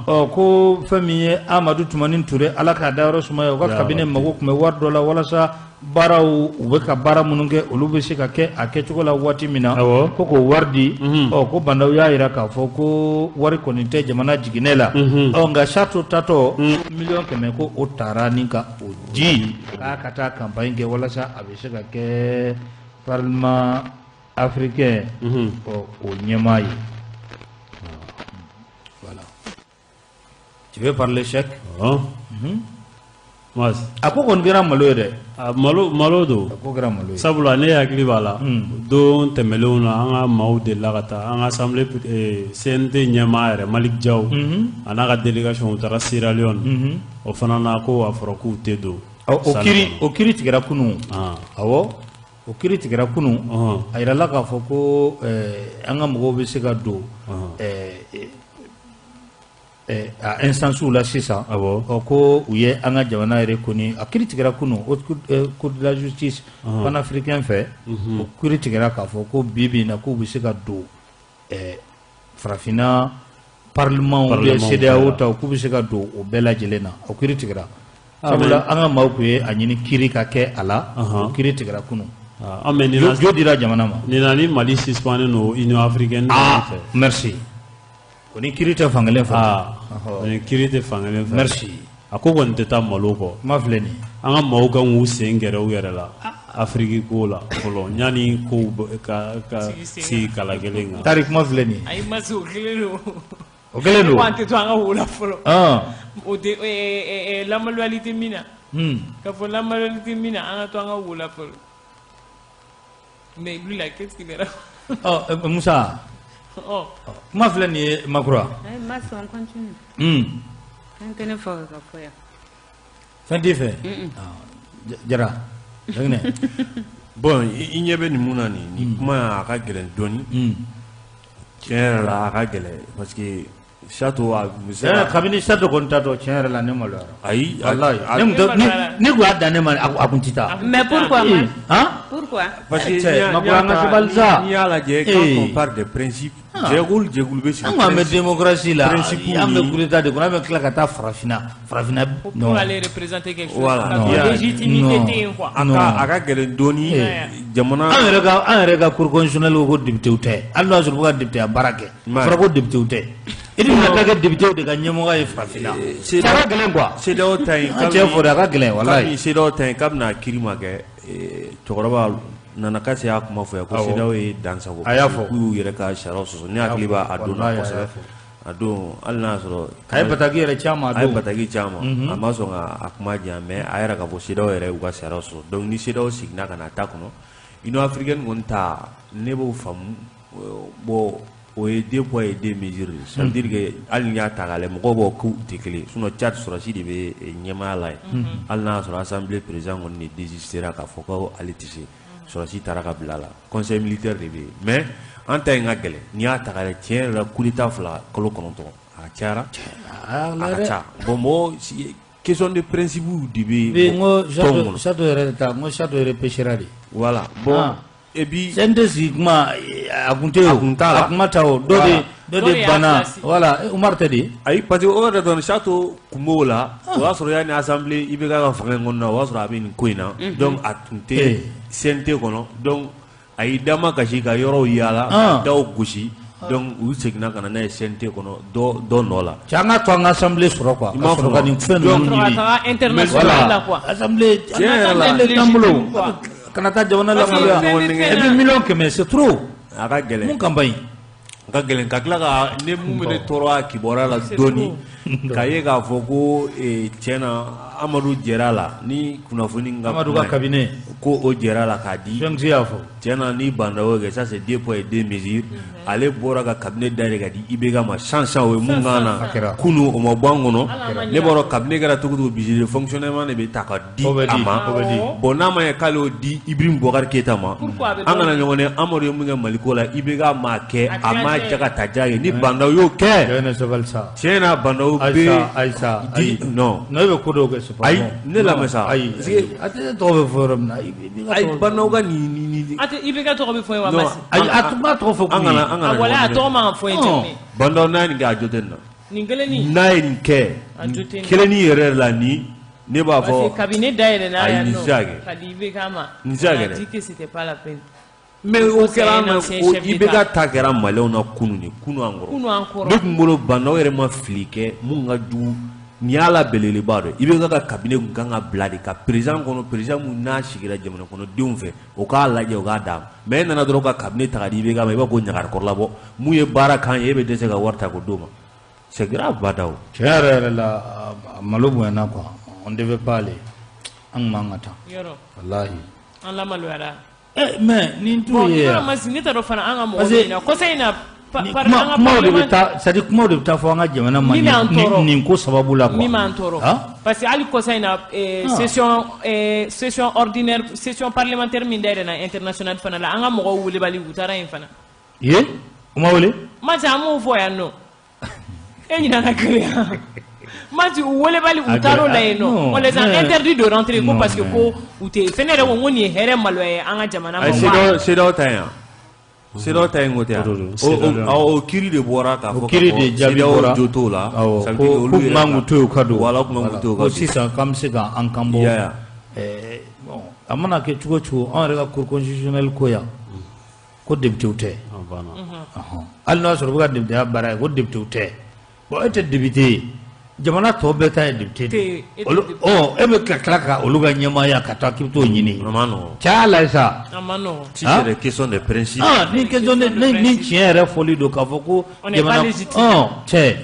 ɔ ko fɛn min ye Amadu Tumani Ture, Ala k'a dayɔrɔ sumaya, o ka cabinet mago tun bɛ wari dɔ la walasa baaraw u bɛ ka baara minnu kɛ, olu bɛ se ka kɛ a kɛcogo la waati min na, ko k'o wari di. Ɔ ko Bah N'Daw y'a jira k'a fɔ ko wari kɔni tɛ jamana jiginɛ la. Ɔ nka Chato tatɔ, miliyɔn 100 ko o taara ni ka o di k'a ka taa campagne kɛ walasa a bɛ se ka kɛ parlement africain ɔ o ɲɛmaa ye. Voilà. Tu veux parler chèque? A ko kɔni kɛra malo ye dɛ. Malo malo don. A ko kɛra malo ye. Sabula ne hakili b'a la, don tɛmɛnlenw na, an ka maaw delila ka taa an ka assemblée CNT ɲɛmaa yɛrɛ Malick Diaw a n'a ka délégation, u taara Sierra Leone, o fana na ko a fɔra k'u tɛ don. O kiiri tigɛra kunun. Awɔ, o O kiiri tigɛra kunun. A yirala k'a fɔ ko an ka mɔgɔw bɛ se ka don a instance la sisan. Ɔ, ko u ye an ka jamana reconnu. A kiiri tigɛra kunun haute cour de la justice panafricain fɛ. O kiiri tigɛra k'a fɔ ko bi bi in na, k'u bɛ se ka don farafinna parlement ou bien CEDEAO ta, k'u bɛ se ka don o bɛɛ lajɛlen na. O kiiri tigɛra sabula an ka maaw tun ye a ɲini kiiri ka kɛ a la. O kiiri tigɛra kunun. An bɛ jo dira jamana ma. Nin na ni Mali suspendé don Union africaine fɛ. Merci. O ni kiiri tɛ fankelen fɛ. O ni kiiri tɛ fankelen fɛ. Merci. A ko kɔni tɛ taa malo kɔ. Kuma filɛ nin ye. An ka maaw kan k'u sen gɛrɛ u yɛrɛ la Afiriki ko la fɔlɔ, yanni kow ka sigi kala kelen kan. Tari, kuma filɛ nin ye. Ayi, Masi, o kelen don. O kelen don. Ko an tɛ to an ka wo la fɔlɔ. O tɛ lamaloyali tɛ min na. Ka fɔ lamaloyali tɛ min na, an ka to an ka wo la fɔlɔ. Mais lui là, qu'est-ce qu'il era? Ɔ Musa. Ɔ. Kuma filɛ nin ye, Makura. Ayi, Masi, on continue. Fɛn tɛ ne fɛ ka fɔ yan. Fɛn t'i fɛ? Jara. Jaginɛ. Bon, i ɲɛ bɛ nin mun na, nin kuma, a ka gɛlɛn dɔɔni. Tiɲɛ yɛrɛ la, a ka gɛlɛn parce que Sato a bɛ se ka Kabini Sato kɔni ta tɔ, tiɲɛ yɛrɛ la, ne maloyara. Ayi. Walayi. Ne kun y'a dan ne ma, a kun tɛ taa. Mais pourquoi? Han? Pourquoi? Parce que Cɛ, Makura, an ka sabali sa. n'i y'a lajɛ, quand on parle de principe, jɛkulu bɛ sigi. An ko an bɛ démocratie la. Principe. An bɛ coup d'état de kɔnɔ, an bɛ tila ka taa farafinna farafinna. Pour aller représenter quelque chose. Voilà. Ka légitimité tɛ yen quoi. A ka gɛlɛn dɔɔni jamana. An yɛrɛ ka cour constitutionnelle ko ko député tɛ, hali n'o y'a sɔrɔ u bɛ ka député ya baara kɛ. Fɔra ko député tɛ. I dun bɛna taa kɛ député de ka ɲɛmɔgɔ ye farafinna. A ka gɛlɛn quoi. CEDEAO ta in. An cɛ fɔ de, a ka gɛlɛn walayi. Kabini CEDEAO ta in, kabini a kiiri ma kɛ, cɛkɔrɔba Nana Kase y'a kuma fɔ yan ko CEDEAO ye dansago. A y'a fɔ. K'u y'u yɛrɛ ka sariyaw sɔsɔ. Ne hakili b'a a don na kosɛbɛ. A don, hali n'a y'a sɔrɔ. A ye bataki yɛrɛ ci a ma a A ye don. bataki ci a ma. A ma sɔn ka a kuma diyan, mais a yɛrɛ k'a fɔ CEDEAO yɛrɛ y'u ka sariyaw sɔsɔ. Donc ni CEDEAO seginna ka na a ta kɔnɔ, Union africaine kɔni ta, ne b'o faamu. Bon, o ye deux poids et deux mesures de. Ça veut dire que hali n'i y'a ta k'a lajɛ, mɔgɔw b'o k'u tɛ kelen ye. Sinon Tchad, sɔrɔdasi de bɛ ɲɛmaaya la yen. Hali n'a y'a sɔrɔ assemblée président kɔni de désistera k'a fɔ ko ale tɛ se. Sɔrɔdasi taara ka bila la. Conseil militaire de bɛ yen. Mais an ta in ka gɛlɛn. N'i y'a ta k'a lajɛ, tiɲɛ yɛrɛ la, coup d'état fila kalo 9, a cayara. A ka ca. Bon, mɔgɔ, question de principe de bɛ Bi n ko tɔn kɔnɔ. Sato yɛrɛ de ta, n ko Sato yɛrɛ pêchera de. Voilà. Bon, et puis CNT sigi kuma, a kun tɛ o. A kun t'a la. A kuma ta o. Dɔ de dɔ de banna. Voilà, Umar tɛ de. Ayi, parce que o yɛrɛ dɔrɔn, Sato kun b'o la. O y'a sɔrɔ yanni assemblée IBK ka fanga in kɔnɔna na, o y'a sɔrɔ a bɛ nin ko in na. Donc a tun tɛ CNT kɔnɔ. Donc a y'i dama kasi ka yɔrɔw yaala, ka daw gosi. Donc u seginna ka na n'a ye CNT kɔnɔ dɔ dɔ nɔ la. Cɛ, an ka to an ka assemblée sɔrɔ quoi. Ka sɔrɔ ka nin fɛn ninnu ɲini. International la quoi. Assemblée. Tiɲɛ yɛrɛ la. Assemblée t'an bolo. Kana taa jamana lamaloya. Et puis 100 000 000, c'est trop. A ka gɛlɛn. Mun campagne. A ka gɛlɛn ka tila ka ne mun bɛ ne tɔɔrɔ a kibaruya la dɔɔni, k'a ye k'a fɔ ko tiɲɛ na, Amadu jɛra la ni kunnafoni ka Amadu ka cabinet. Ko o jɛra la k'a di. Fɛn y'a fɔ. Tiɲɛ na, ni Bah N'Daw kɛ, ça c'est deux poids et deux mesures. Ale bɔra ka cabinet dayɛlɛ ka di IBK ma san san, o ye mun kan na kunun, o ma bɔ an kɔnɔ. Ne b'a dɔn cabinet kɛra cogo cogo, budget de fonctionnement de bɛ ta ka di a ma. Bon, n'a ma ɲɛ k'ale y'o di Ibrahim Boubacar Keïta ma, an kana ɲɔgɔn dɛ. Amadu ye mun kɛ Maliko la, IBK m'a kɛ, a m'a jaga ta ja ye. Ni Bah N'Daw y'o kɛ, tiɲɛ na, Bah N'Daw bɛ Ayisa. Di non. Non, e bɛ ko dɔw kɛ, c'est pas Ayi, bon. ne lamɛn sa. Ayi, a tɛ ne tɔgɔ bɛ fɔ yɔrɔ min na. Ayi, Bah N'Daw ka nin nin. A tɛ IBK tɔgɔ bɛ fɔ yen wa, Masi? Ayi, a tun b'a tɔgɔ fɔ. An kana an kana. A wala, a tɔgɔ man ka fɔ yen tuguni. Bah N'Daw n'a ye nin kɛ, a jo tɛ nin na. Nin kelen nin. N'a ye nin kɛ, A jo tɛ nin na. kelennin yɛrɛ la nin, ne b'a fɔ. Parce que cabinet dayɛlɛ n'a Ayi, yan nin tɛ se ka nɔ kɛ. ka di IBK ma. Nin tɛ se ka kɛ On a dɛ. dit que c'était pas la peine. Mais o kɛra an na, o IBK ta kɛra maliyɛnw na kunun de, kunun an kɔrɔ. Kunun an kɔrɔ. Ne tun bolo, Bah N'Daw yɛrɛ ma fili kɛ mun ka jugu. Nin y'a la belebeleba dɔ ye. IBK ka cabinet kun kan ka bila de ka président kɔnɔ, président mun n'a sigira jamana kɔnɔdenw fɛ, o k'a lajɛ, o k'a d'a ma. Mais e nana dɔrɔn ka cabinet ta ka di IBK ma, i b'a ko ɲagarikɔrɔla bɔ mun ye baara k'an ye, e bɛ dɛsɛ ka wari ta k'o d'o ma. C'est grave, Bah N'Daw. Tiɲɛ yɛrɛ yɛrɛ la, a malo bonyana quoi. On devait pas aller. An kun man ka taa. Yɔrɔ. Walahi. An lamaloyara. Eh, mais nin t'u Bon, ye yɔrɔ yan. Masi, ne t'a dɔn fana an ka mɔgɔ Parce que bɛ nin na kɔsa in na. Kumaw de bɛ taa c'est à dire kumaw de bɛ taa fɔ an ka jamana ma nin ko sababu la quoi. Min b'an tɔɔrɔ parce que hali kɔsa in na session ordinaire, session parlementaire min dayɛlɛnna international fana la, an ka mɔgɔw welebali, u taara yen fana. Ye u ma wele? Mati, an m'o fɔ yan nɔ, e ɲinɛna kelen Mati, u welebali, u taar'o la yen nɔ, on les a interdit de rentrer ko parce que ko u tɛ fɛn. Ne yɛrɛ ko n ko nin ye hɛrɛ maloya ye an ka jamana ma. CEDEAO ta yan, CEDEAO ta in ko tɛ yan, o kiiri de bɔra k'a fɔ. O kiiri de jaabi bɔra. Jo t'o la. Awɔ, ko k'u man k'u to yen u ka don. Voilà, k'u man k'u to yen u ka ko don. Sisan k'an bɛ se k'an kan bɔ. Bon, a mana kɛ cogo o cogo, anw yɛrɛ ka cour constitutionnelle ko yan ko député tɛ, hali n'a y'a sɔrɔ u bɛ ka député baara ye, ko député tɛ. Bon, e tɛ député ye, jamana tɔ bɛɛ ta ye député de ye, olu ɔ e bɛ ka tila ka olu ka ɲɛmaaya ka taa k'i bɛ t'o ɲini. A ma nɔgɔn. Caya la sa. A ma nɔgɔn. Si c'est des questions de principe. Ah, ni question de ni tiɲɛ yɛrɛ fɔli don k'a fɔ ko On n'est pas légitime. Ɔ cɛ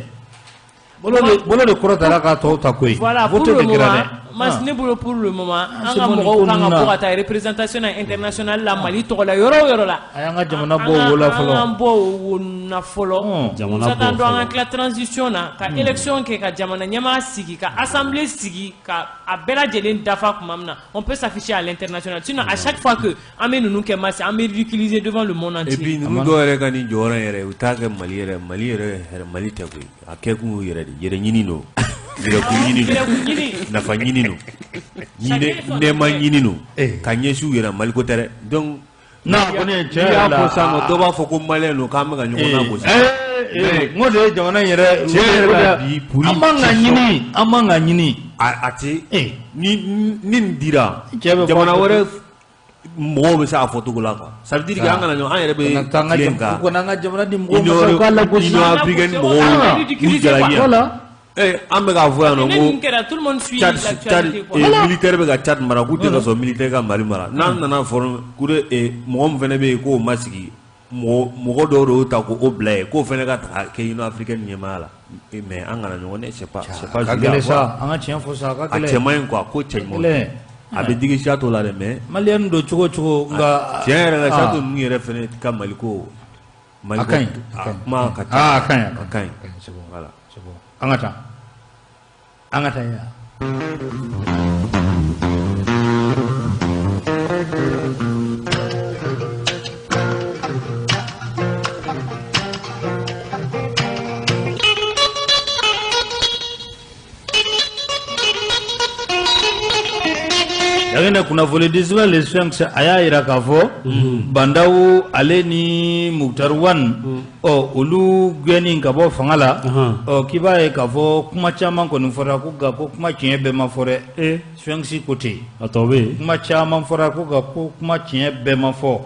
bolo de kɔrɔtara ka tɔw ta koyi. Voilà, pour vote le de kɛra moment, dɛ. Mas ne bolo, pour le moment, an c'est ka bon, mɔgɔw nin ko kan ka ninnu na. bɔ ka taa représentation na internationale la Mali tɔgɔ la, yɔrɔ o yɔrɔ la. A y'an ka jamana bɔ o wo la fɔlɔ. An k'an bɔ o wo na fɔlɔ. Jamana Musa bɔ t'an dɔn, an fɔlɔ. ka tila transition na, ka élection kɛ, ka jamana ɲɛmaa sigi, ka assemblée sigi, ka a bɛɛ lajɛlen dafa tuma min na, on peut s'afficher à l'international. Sinon, à chaque fois que an bɛ ninnu kɛ, Masi, an bɛ ridiculiser devant le monde Et entier. puis ninnu dɔw yɛrɛ ka nin jɔyɔrɔ in yɛrɛ, u t'a kɛ Mali yɛrɛ, Mali yɛrɛ hɛrɛ Mali tɛ koyi, a kɛ kun y'u yɛrɛ de yɛrɛ ɲini don, yɛrɛkun ɲini don, Yɛrɛkun ɲini. nafa ɲini don, Chacun son nɛɛma intérêt. ɲini don ka ɲɛsin u yɛrɛ, Maliko tɛ dɛ. Donc Non, kɔni ye tiɲɛ n'i y'a yɛrɛ la. fɔ sisan nɔ, dɔw b'a fɔ ko malien don, k'an bɛ ka ɲɔgɔn lagosi. N ko de ye jamana in yɛrɛ. Tiɲɛ yɛrɛ la bi, pour An man ka ɲini, an man ka ɲini. A ti ni nin dira Cɛ bɛ fɔ jamana wɛrɛ mɔgɔw bɛ se a fɔ cogo la quoi. Ça veut dire que an kana ɲɔgɔn, an yɛrɛ bɛ Ka an ka tilen jam- ka u kana an ka jamana di mɔgɔw ma Union sa, u k'a lagosi. Union africaine mɔgɔw Ridiculiser u jalaki yan. Voilà. An bɛ k'a fɔ yan nɔ Ne nin ko kɛra, tout le monde suit Tchad, Tchad, l'actualité quoi. Militaire bɛ ka Tchad mara, k'u tɛ ka sɔn militaire ka Mali mara. N'an nana fɔ ko de mɔgɔ min fana bɛ yen k'o ma sigi, mɔgɔ dɔw de y'o ta k'o bila yen, k'o fana ka ta kɛ Union africaine ɲɛmaaya la. Mais an kana ɲɔgɔn dɛ, c'est pas A ka joli à gɛlɛn voir. sa, an ka tiɲɛ fɔ sa, a ka A gɛlɛn. cɛ man ɲi quoi, ko cɛ ɲuman Gɛlɛn. tɛ. A bɛ digi Siato la dɛ, mais Malien don cogo o cogo, nka tiɲɛ yɛrɛ la, ah. Siato ninnu yɛrɛ fana ka Maliko Maliko A ka ɲi, a a ka ɲi. kuma ka ca. Ah, a ka ɲi, a ka ɲi. C'est bon. Voilà. C'est bon. An ka taa, an ka taa yan. Yagene kunnafoni disibɛ Le Sphinx a y'a yira k'a fɔ Bah N'Daw ale ni Moctar Ouane, ɔ olu gɛnni ka bɔ fanga la, ɔ k'i b'a ye k'a fɔ kuma caman kɔni fɔra ko nka ko kuma tiɲɛ bɛɛ ma fɔ dɛ. Sphinx ko ten. A tɔ bɛ yen. Kuma caman fɔra ko nka ko kuma tiɲɛ bɛɛ ma fɔ.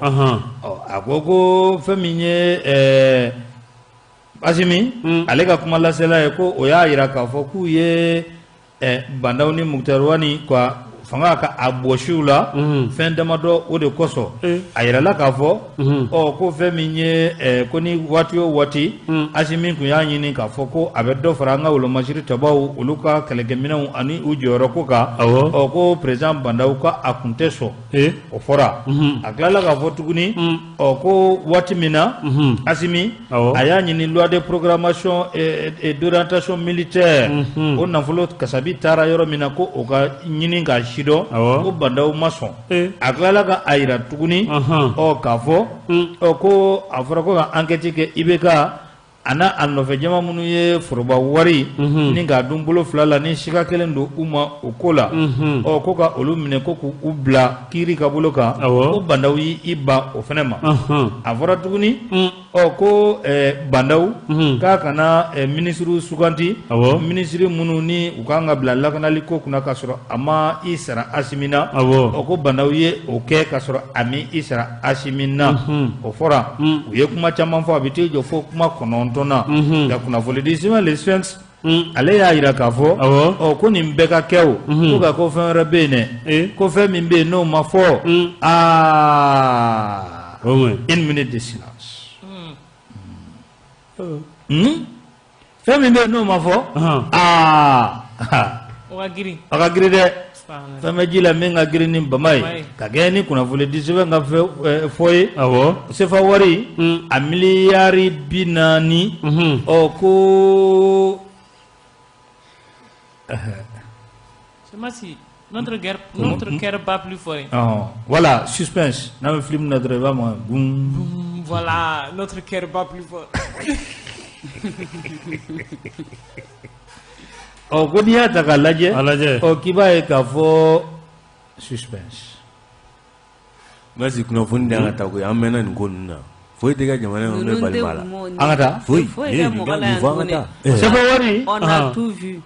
Ɔ a ko ko fɛn min ye Assimi ale ka kuma lasela ye, ko o y'a yira k'a fɔ k'u ye Bah N'Daw ni Moctar Ouane ka fanga ka a bɔsiw la fɛn damadɔ, o de kosɔn a yirala k'a fɔ ɔ ko fɛn min ye ko ni waati o waati Assimi tun y'a ɲini k'a fɔ ko a bɛ dɔ fara an ka wolomasiri tabaw olu ka kɛlɛkɛminɛnw ani u jɔyɔrɔ ko kan, ɔ ko président Bah N'Daw ka a kun tɛ sɔn, o fɔra. A tilala k'a fɔ tuguni, ɔ ko waati min na Assimi a y'a ɲini loi de programmation et d'orientation militaire, o nafolo kasabi taara yɔrɔ min na, ko o ka ɲini k'a sidɔn, ko Bah N'Daw ma sɔn. A tilala ka a yira tuguni, ɔ k'a fɔ ɔ ko a fɔra ko ka enquête kɛ IBK a n'a a nɔfɛ jama minnu ye foroba wari ni k'a dun bolo fila la, ni siga kelen don u ma o ko la, ɔ ko ka olu minɛ, ko k'u bila kiiri ka bolo kan, ko Bah N'Daw y'i ban o fana ma. A fɔra tuguni, ɔ ko Bah N'Daw k'a kana minisiriw suganti, minisiri minnu ni u kan ka bila lakanali ko kunna, k'a sɔrɔ a ma i sara Assimi na, ɔ ko Bah N'Daw ye o kɛ k'a sɔrɔ a mi i sara Assimi na, o fɔra. U ye kuma caman fɔ, a bɛ t'i jɔ fo kuma 9 na. Nka kunnafoni di sɛbɛn Le Sphinx ale y'a yira k'a fɔ, ɔ ko nin bɛɛ ka kɛ, o ko nka ko fɛn wɛrɛ bɛ yen dɛ, ko fɛn min bɛ yen n'o ma fɔ, aa une minute de silence. Fɛn min bɛ yen n'o ma fɔ, aa O ka girin. A ka girin dɛ. Fɛn bɛ ji la min ka girin ni bama ye ka kɛɲɛ ni kunnafoni di sɛbɛn ka fɔ ye sefa wari a miliyari 40 ɔ ko Notre guerre, notre cœur bat plus fort. Voilà, suspense. N'a bɛ film na dɔrɔn i b'a mɛn gun. Voilà, notre cœur bat plus fort. Ɔ ko n'i y'a ta k'a lajɛ. A lajɛ. Ɔ k'i b'a ye k'a fɔ suspense. Merci kunnafoni di an ka taa koyi an mɛnna nin ko ninnu na foyi tɛ kɛ jamana in kɔnɔ ne bali b'a la. An ka taa. Foyi Foyi tɛ mɔgɔ la yan nin fɔ an ka taa. Sefa wari. On a tout vu.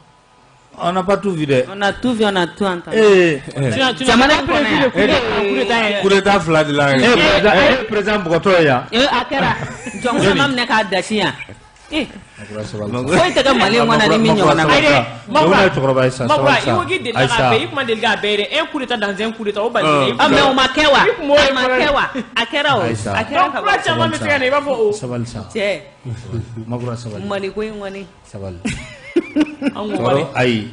On n'a pas tout vu dɛ. On a tout vu, on a tout entendu. Ee. Jamana in kɔnɔ yan. Coup d'état yɛrɛ. Coup d'état fila de la E ye président bugɔtɔ ye yan. Ee, a kɛra. Jɔnkuna ma minɛ k'a dasi yan. Ee, foyi tɛ kɛ Mali in kɔnɔ ni min ɲɔgɔnna ma. Ayi dɛ, Makura ye cɛkɔrɔba ye sa, Makura, sabali sa. i ko k'i delila k'a bɛɛ, i kun ma deli k'a bɛɛ ye dɛ. Un coup d'état dans un coup d'état, o bali dɛ. Ah, mais o ma kɛ wa? I kun b'o ye A ma kɛ wa? A kɛra o. Ayisa. A kɛra Donc ka kura ban. caman bɛ se ka na i b'a fɔ o. Sabali sa. Cɛ, Makura sabali. Mali ko in kɔni. Sabali. An k'o wari. Cɛkɔrɔba ayi.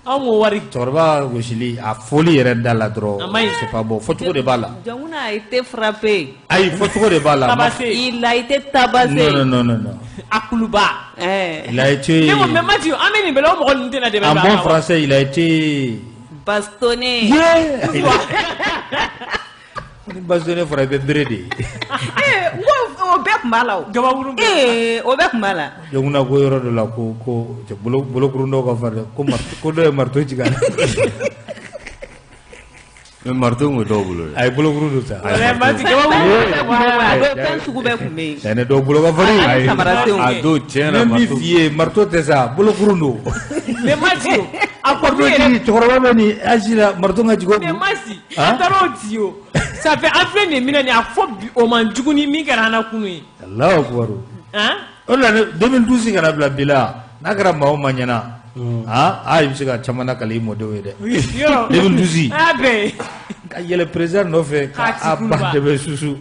An k'o wari. Cɛkɔrɔba gosili a foli yɛrɛ da la dɔrɔn. A ma ɲi. C'est pas bon. Fɔcogo de b'a la. Jɔnkuna a été frappé. Ayi fɔcogo de b'a la. Tabassé. Il a été tabassé. Non non non non non. A kuluba. Eh, Il a été. Ne ko mais Mathieu, an bɛ nin bɛɛ la o mɔgɔ ninnu tɛna dɛmɛ En don a bon la wa? français, il a été. bastonné. Yeah. Ni bastonné fɔra i bɛ bere de ye. Eh, n ko o bɛɛ tun b'a la o. Gabakuru bɛɛ. Eh, o bɛɛ tun b'a la. Jɔnkuna ko yɔrɔ dɔ la ko ko cɛ bolo bolokurun dɔw ka farin dɛ ko marteau ko dɔ ye marteau jigin a la. Mais marteau tun bɛ dɔw bolo dɛ. A ye bolokurun dɔ ta. Walayi Mathieu, gabakuru bɛɛ tun b'a la. A dɔw fɛn sugu bɛɛ tun bɛ yen. Ɛnɛ dɔw bolo ka farin. Hali samarasenw. A don tiɲɛ na Ne min marteau f'i ye marteau tɛ sa bolokurun don. Mais Mathieu, a Marteau kɔni yɛrɛ jigin cɛkɔrɔba bɛ nin âge la marteau ka jigin o Mais kun. Masi, Hein? an taara o di o. Ça fait an filɛ nin min na nin ye, a fɔ bi o man jugu ni min kɛra an na kunun ye. Alahu akibaru. Han? O de la ne 2012 kana bila bi la n'a kɛra maa o maa ɲɛna. Ah i bɛ se ka caman lakali i mɔdenw ye dɛ. Yɔrɔ. 2012. An y'a bɛɛ ye. Ka yɛlɛ président nɔfɛ K'a ka a ci ba kuluba. dɛmɛ susu.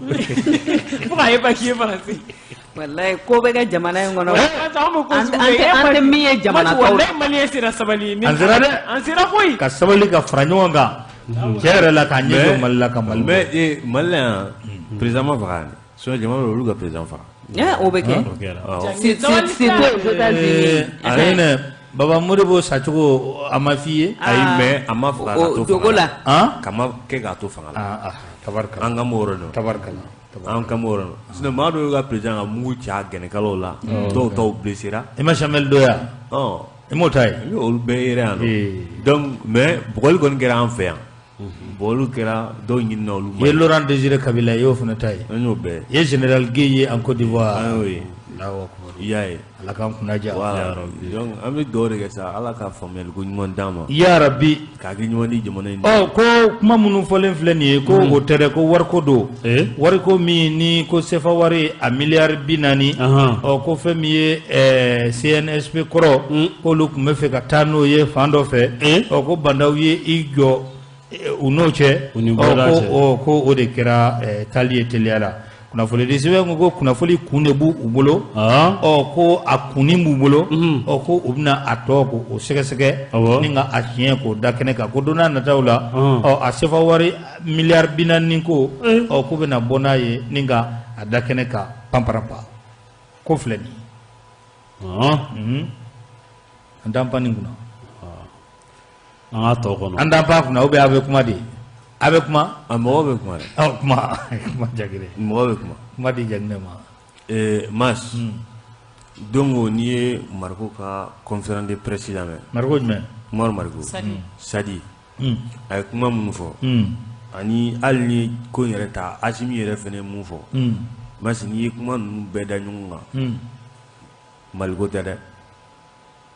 Fo k'a ye ba k'i ye faransi. Walayi ko bɛ kɛ jamana in kɔnɔ. An bɛ ko An sugu tɛ bɛɛ ye. an tɛ min ye jamana Masi, tɔw la. walayi maliyɛn sera sabali ye. An sera dɛ. An sera koyi. Ka sabali ka fara ɲɔgɔn kan. Tiɲɛ yɛrɛ la k'a ɲɛ jɔ Mali la ka Mali bɔ. Mais Mali la yan président ma faga yan dɛ. Sinon jamana dɔw olu ka président faga. Eh, o bɛ kɛ. O kɛra. Awɔ. Surtout aux États-Unis. Ayi nɛ Baba Modibo sacogo a ma f'i ye. Ayi mais a ma faga k'a O to dogo fanga la. la. Han? Ka ma kɛ k'a to fanga la. Ah ah tabarikala. An ka m'o yɔrɔ dɔn. Tabarikala. An ka m'o yɔrɔ dɔn. Sinon maa dɔw y'u ka président ka mugu ci a gɛnɛkalaw la. Dɔw taw blessera. I ma Chamel dɔ yan. Ɔ I m'o ta ye. n y'olu bɛɛ yɛrɛ yan Ee. nɔ. Donc mais bugɔli kɔni kɛra an fɛ yan. Bugɔliw kɛra dɔw ɲinina olu I ye ma. Laurent Désiré Kabila ye i y'o fana ta ye. An y'o bɛɛ. I ye Général Guèye ye en Côte d'Ivoire. An y'o ye. Allahu akbar. I y'a ye. Ala k'an kunna diya. Voilà. Donc an bɛ dugawu de kɛ sa Ala ka faamuyali ko ɲuman d'an ma. Ya Rabbi. Ka hakili ɲuman di jamana in ma. Ɔ ko kuma minnu fɔlen filɛ nin ye ko o tɛ dɛ ko wariko don. Eh? Wariko min ni ko sefa wari a miliyari 40. Ahan. Ɔ ko fɛn min ye CNSP kɔrɔ k'olu tun bɛ fɛ ka taa n'o ye fan dɔ fɛ. Eh? Ɔ ko Bah N'Daw ye i jɔ u n'o cɛ. U ni Ɔ bɔda ko cɛ. ɔ ko o de kɛra taali ye teliya la. Kunnafoni di sɛbɛn ko ko kunnafoni kun de b'u u bolo. Ah. Ɔ ko a kunni b'u bolo. Ɔ ko u bɛna a tɔ ko o sɛgɛsɛgɛ. Awɔ. Ni ka a tiɲɛ k'o da kɛnɛ kan ko don n'a nataw la. Ɔn. Ɔ a sefa wari miliyari 40 ko. Eh. Ɔ k'u bɛna bɔ n'a ye ni ka a da kɛnɛ kan panparanpan. Ko filɛ nin ye. Ah. Mhm. An t'an pan nin kunna. An k'a tɔ kɔnɔ. An t'an pan kunna ou bien a bɛ kuma de. A bɛ kuma. A mɔgɔ bɛ kuma dɛ. Ɔ kuma kuma Jagire. Mɔgɔ bɛ kuma. Kuma di Jaginɛ ma. Mas don o n'i ye Mariko ka conférence de presse lamɛn. Mariko jumɛn? Umaru Mariko. Sadi. Sadi. A ye kuma minnu fɔ. Ani hali ni ko in yɛrɛ ta Asimi yɛrɛ fana ye mun fɔ. Mas n'i ye kuma ninnu bɛɛ da ɲɔgɔn kan. Maliko tɛ dɛ.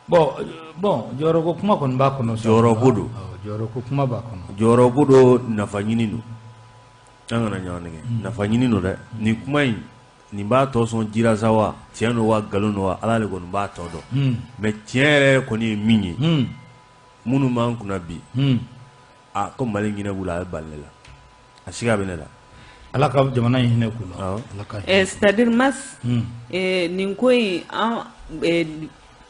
Bon bon jɔyɔrɔko kuma kɔni b'a kɔnɔ. sa. Jɔyɔrɔko don. Awɔ, jɔyɔrɔko kuma b'a kɔnɔ. Jɔyɔrɔko don nafa ɲini don. An kana ɲɔgɔn nɛgɛ. Nafa ɲini don dɛ. Nin kuma in nin b'a tɔ sɔn jira sa wa tiɲɛ don wa nkalon don wa Ala de kɔni b'a tɔ dɔn. Mais tiɲɛ yɛrɛ kɔni ye min ye. Minnu b'an kunna bi. A ko Mali ɲinɛ b'u la a bɛ bali ne la. A siga bɛ ne la. Ala ka jamana in hinɛ k'u la. Awɔ. Ala ka hinɛ. Eh, c'est-à-dire Mas, eh, nin ko in an eh,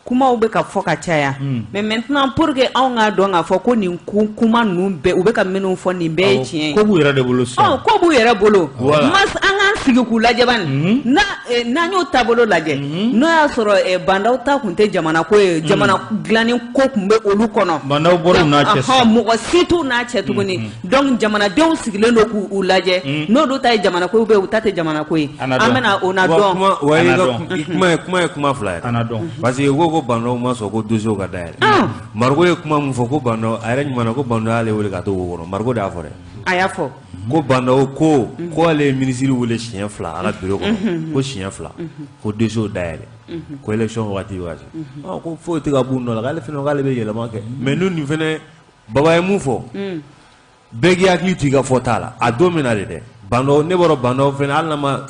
Kumaw bɛ ka fɔ ka caya mais maintenant pour que anw k'a dɔn k'a fɔ ko nin kuma ninnu bɛɛ u bɛ ka minnu fɔ nin bɛɛ ye tiɲɛ ye ko b'u yɛrɛ de bolo sisan ko b'u yɛrɛ bolo mas an k'an sigi k'u lajɛ bani n'an y'o taabolo lajɛ n'o y'a sɔrɔ Ba Ndaw ta tun tɛ jamana ko ye jamana dilanni ko tun bɛ olu kɔnɔ Ba Ndaw bɔra u n'a cɛ sisan mɔgɔ si t'u n'a cɛ tuguni donc jamanadenw sigilen don k'u lajɛ n'olu ta ye jamana ko ye u ta tɛ jamana ko ye an bɛna o na dɔn kuma ye kuma fila ye parce que ko ko Ba Ndaw ma sɔn ko dossier ka dayɛlɛ Mariko ye kuma min fɔ ko Ba Ndaw a yɛrɛ ɲuman na ko Ba Ndaw y'ale wele ka to wo kɔnɔ Mariko de y'a fɔ dɛ a y'a fɔ ko Ba Ndaw ko ko ale ye minisiri wele siɲɛ fila a ka bureau kɔnɔ ko siɲɛ fila ko dossier dayɛlɛ ko élection waati waati ko foyi tɛ ka b'u nɔ la k'ale fana k'ale bɛ yɛlɛma kɛ mais n'u nin fana Baba ye mun fɔ bɛɛ k'i hakili to i ka fɔta la a don min na de dɛ Ba Ndaw ne bɔra Ba Ndaw fana hali n'a ma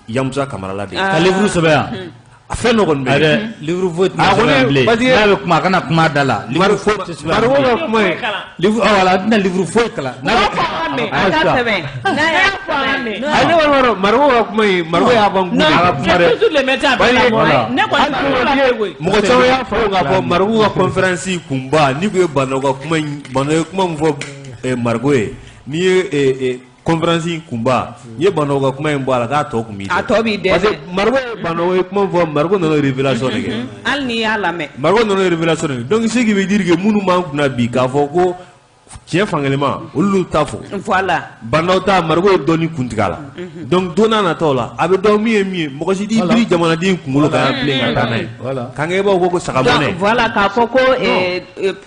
Yamusa Kamara ladege ka livre sɛbɛn yan a fɛn dɔ kɔni bɛ yen livre foyi tɛna sɛbɛn bilen n'a bɛ kuma a kana kuma da la livre foyi tɛ sɛbɛn Mariko ka kuma ye livre voilà a tɛna livre foyi kalan n'a bɛ a ka sɛbɛn n'a y'a sɛbɛn ayi ne kɔni b'a dɔn Mariko ka kuma in Mariko y'a ban kun de a ka kuma dɛ toujours le médecin après la mort ne kɔni b'a koyi mɔgɔ caman y'a faamu k'a fɔ Mariko ka conférence kunba n'i kun ye Ba Ndaw ka kuma in Ba Ndaw ye kuma min fɔ Mariko ye n'i ye conférence in kunba n'i ye Ba Ndaw ka kuma in bɔ a la k'a tɔ kun b'i a tɔ b'i dɛsɛ parce que Mariko ye Ba Ndaw ye kuma min fɔ Mariko nana révélation de kɛ hali n'i y'a lamɛn Mariko nana révélation de kɛ donc ce qui veut dire que minnu b'an kunna bi k'a fɔ ko tiɲɛ fankelen olu ta fɔ voilà Ba Ndaw ta Mariko ye dɔɔni kuntigɛ a la donc don n'a nataw la a bɛ dɔn min ye min ye mɔgɔ si t'i biri jamanaden kunkolo kan yan bilen ka taa n'a ye k'an kɛ i b'a fɔ ko saga mɔnɛ voilà k'a fɔ ko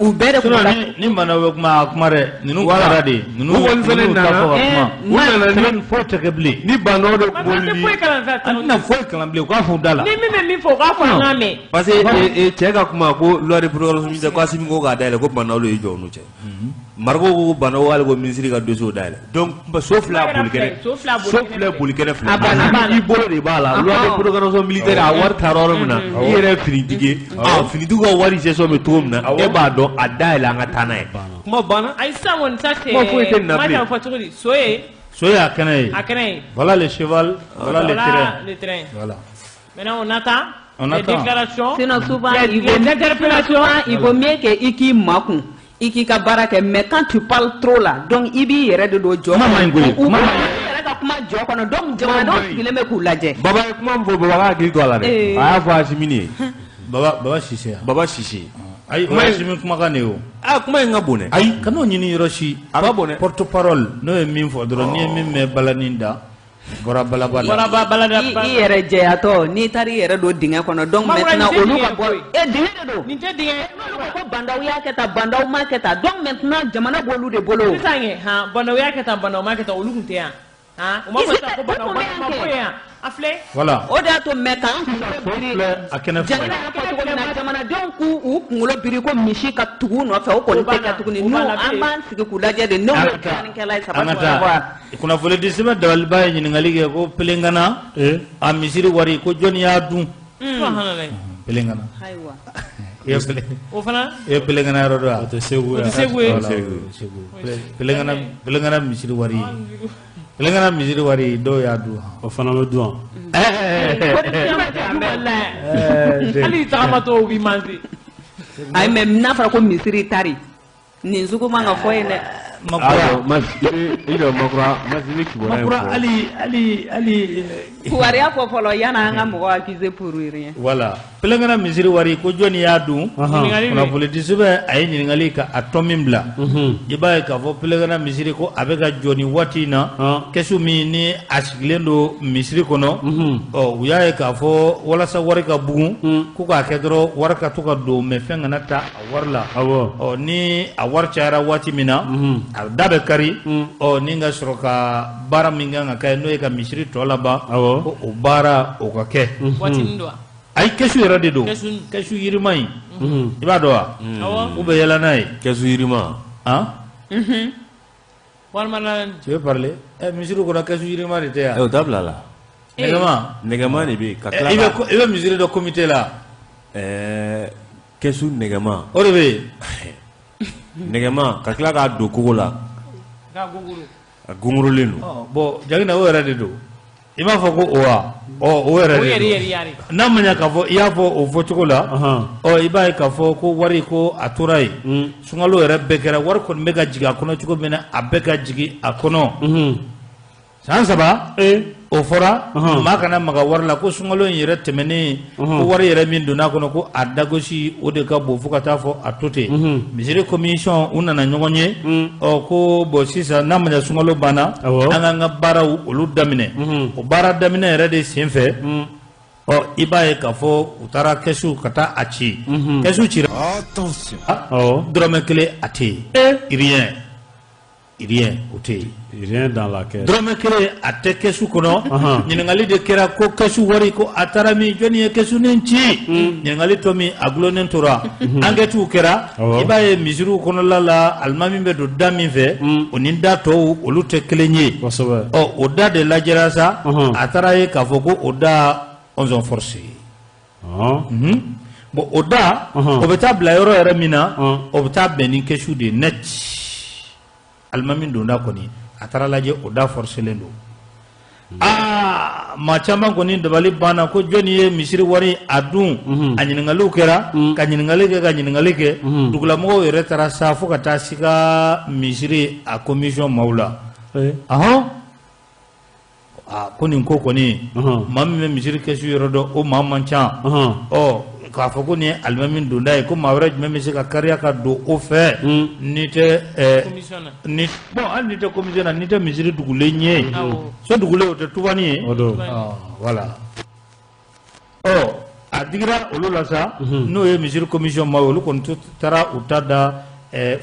u bɛɛ de sinon ni Ba Ndaw bɛ kuma a kuma dɛ ninnu kumara de ninnu kɔni fɛnɛ nana nana fɔ ka kuma u nana ni foyi tɛ kɛ bilen ni Ba Ndaw de boli ni foyi kalan sa an tɛna foyi kalan bilen u k'a fɔ u da la ni min bɛ min fɔ u k'a fɔ an k'a mɛn parce que cɛ ka kuma ko loi de programmation militaire ko Assimi ko k'a dayɛlɛ ko Ba Ndaw de y'i jɔ u n'u cɛ Mariko ko Ba Ndaw k'ale ko ministre ka dossier dayɛlɛ donc so filɛ a boli kɛnɛ so filɛ boli kɛnɛ filɛ i bolo de b'a la loi de programmation militaire a wari taara yɔrɔ min na i yɛrɛ ye finitigi ye finitigiw ka wari gestion bɛ cogo min na e b'a dɔn a dayɛlɛ an ka taa n'a ye kuma banna ayi sisan kɔni ça c'est kuma foyi tɛ nin na bilen ma fɔ cogo di so ye so ye a kɛnɛ ye a kɛnɛ ye voilà le cheval voilà le train le train voilà maintenant on attend On les attend. déclarations sinon souvent les, il vaut, les interpellations souvent, il vaut mieux que i k'i makun i k'i ka baara kɛ mais quand tu parles trop là donc i b'i yɛrɛ de don jɔ Kuma man ɲi koyi, u kuma b'i man ɲi. yɛrɛ ka kuma jɔ kɔnɔ donc jamanadenw sigilen bɛ k'u lajɛ Baba ye kuma min fɔ Baba ka hakili to a la dɛ a y'a fɔ Assimi ye Baba Baba Sise yan Baba Sise ayi o ye Assimi kumakan de ye o aa kuma in ka bon dɛ ayi kan'o ɲini yɔrɔ si a ka bon dɛ porte parole n'o ye min fɔ dɔrɔn n'i ye min mɛn balani da bɔra balaba la bɔra ba balada i yɛrɛ jɛyatɔ n'i taara i yɛrɛ don dingɛ kɔnɔ donc maintenant olu ka bɔ e dingɛ de don nin tɛ dingɛ n'olu ko ko Ba Ndaw y'a kɛ tan Ba Ndaw ma kɛ tan donc maintenant jamana b'olu de bolo sisan kɛ han Ba Ndaw y'a kɛ tan Ba Ndaw ma kɛ tan olu tun tɛ yan han u ma fɔ sisan ko Ba Ndaw ma bɔ yan a filɛ voilà o de y'a to mais k'an kunkolo biri filɛ a kɛnɛ filɛ jamana y'a fɔ cogo min na jamanadenw k'u u kunkolo biri ko misi ka tugu u nɔfɛ o kɔni tɛ kɛ tuguni n'u an b'an sigi k'u lajɛ de n'o ye dilannikɛla ye an ka taa kunnafoni di sɛbɛn dabaliba ye ɲininkali kɛ ko Pelengana a misiri wari ko jɔnni y'a dun Pelengana ayiwa i ye Pele o fana i ye Pelengana yɔrɔ dɔn wa o tɛ Segu o tɛ Segu ye Voilà, Segu Pelengana Pelengana misiri wari Pelengana misiri wari dɔw y'a dun o fana bɛ dun wa hali tagamatɔ u b'i manse ayi mais n'a fɔra ko misiri tari nin sugu man ka fɔ yen dɛ Makura i jɔ Makura Masi i bɛ kibaruya in Makura fɔ hali hali hali kibaruya fɔ fɔlɔ yanni an ka mɔgɔ accuser pour rien voilà Pelengana misiri wari ko jɔnni y'a dun Ɲininkali bɛ. kunnafoni di sɛbɛn a ye ɲininkali ka a tɔ min bila i b'a ye k'a fɔ Pelengana misiri ko a bɛ ka jɔ nin waati in na kɛsu min ni a sigilen don misiri kɔnɔ ɔ u y'a ye k'a fɔ walasa wari ka bugun ko k'a kɛ dɔrɔn wari ka to ka don mais fɛn kana ta a wari la awɔ ɔ ni a wari cayara waati min na a da bɛ kari ɔ ni ka sɔrɔ ka baara min kan ka kɛ n'o ye ka misiri tɔ laban Awɔ. ko o baara o ka kɛ waatinin don wa ayi kɛsu yɛrɛ de don Kɛsu. Kɛsu yirima in i b'a dɔn wa awɔ u bɛ yɛlɛ n'a ye kɛsu yirima han walima na tu veux parler ɛ misiri kɔnɔ kɛsu yirima de tɛ yan o dabila la nɛgɛma nɛgɛma de bɛ yen ka tila i bɛ ka i bɛ misiri dɔ comité la ɛɛ kɛsu nɛgɛma o de bɛ yen nɛgɛma ka tila k'a don kogo la ka gogoro a gongorolen don ɔ bon Jagina o yɛrɛ de don I b'a fɔ ko o wa ɔ o yɛrɛ de don n'a ma ɲɛ k'a fɔ i y'a fɔ o fɔcogo la ɔ i b'a ye k'a fɔ ko wari ko a tora yen sunkalo yɛrɛ bɛɛ kɛra wari kɔni bɛ ka jigin a kɔnɔ cogo min na a bɛ ka jigin a kɔnɔ san 3 o fɔra maa kana maga wari la ko sunkalo in yɛrɛ tɛmɛnen ko wari yɛrɛ min donna a kɔnɔ ko a dagosi o de ka bon fo ka taa fɔ a to ten misiri commission u nana ɲɔgɔn ye ɔ ko bon sisan n'a ma ɲɛ sunkalo banna an k'an ka baaraw olu daminɛ o baara daminɛ yɛrɛ de senfɛ ɔ i b'a ye k'a fɔ u taara kɛsu ka taa a ci kɛsu cira dɔrɔmɛ 1 a tɛ yen rien rien o tɛ yen rien dans la caisse dɔrɔmɛ 1 a tɛ kɛsu kɔnɔ ɲininkali de kɛra ko kɛsu wari ko a taara min jɔnni ye kɛsu nin ci ɲininkali tɔ min a gulonnen tora enquêtew kɛra i b'a ye misiriw kɔnɔla la alimami bɛ don da min fɛ o ni da tɔw olu tɛ kelen ye ɔ o da de lajɛra sa a taara ye k'a fɔ ko o da ils ont forcé bon o da o bɛ taa bila yɔrɔ yɛrɛ min na o bɛ taa bɛn ni kɛsu de ye net alimami donda kɔni a taara lajɛ o da forcélen don aa maa caman kɔni dabali banna ko jɔnni ye misiri wari a dun a ɲininkaliw kɛra ka ɲininkali kɛ ka ɲininkali kɛ dugulamɔgɔw yɛrɛ taara sa fo ka taa siga misiri a commission maaw la ahɔn aa ko nin ko kɔni maa min bɛ misiri kɛsu yɔrɔ dɔn o maa man ca ɔ k'a fɔ ko nin ye alimami donda ye ko maa wɛrɛ jumɛn bɛ se ka kariya ka don o fɛ n'i tɛ ni bon hali n'i tɛ commission na n'i tɛ misiri dugulen ye so dugulen o tɛ tubani ye voilà ɔ a digira olu la sa n'o ye misiri commission maa ye olu kɔni taara u ta da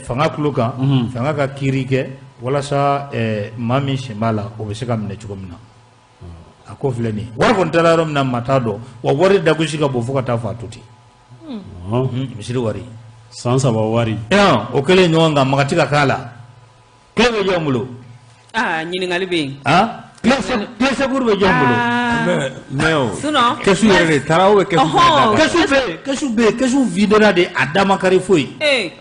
fanga tulo kan fanga ka kiiri kɛ walasa maa min sen b'a la o bɛ se ka minɛ cogo min na a ko filɛ nin ye wari kɔni taara yɔrɔ min na maa t'a dɔn wa wari dagosi ka bon fo ka taa fɔ a to ten misiri wari san 3 wari o kɛlen ɲɔgɔn kan maga tɛ ka k'a la clé bɛ jɔn bolo aa ɲininkali bɛ yen clé secours bɛ jɔn bolo mais o sinon kɛsu yɛrɛ de taara ou bien kɛsu kɛsu bɛ yen kɛsu bɛ yen kɛsu videra de a da ma kari foyi e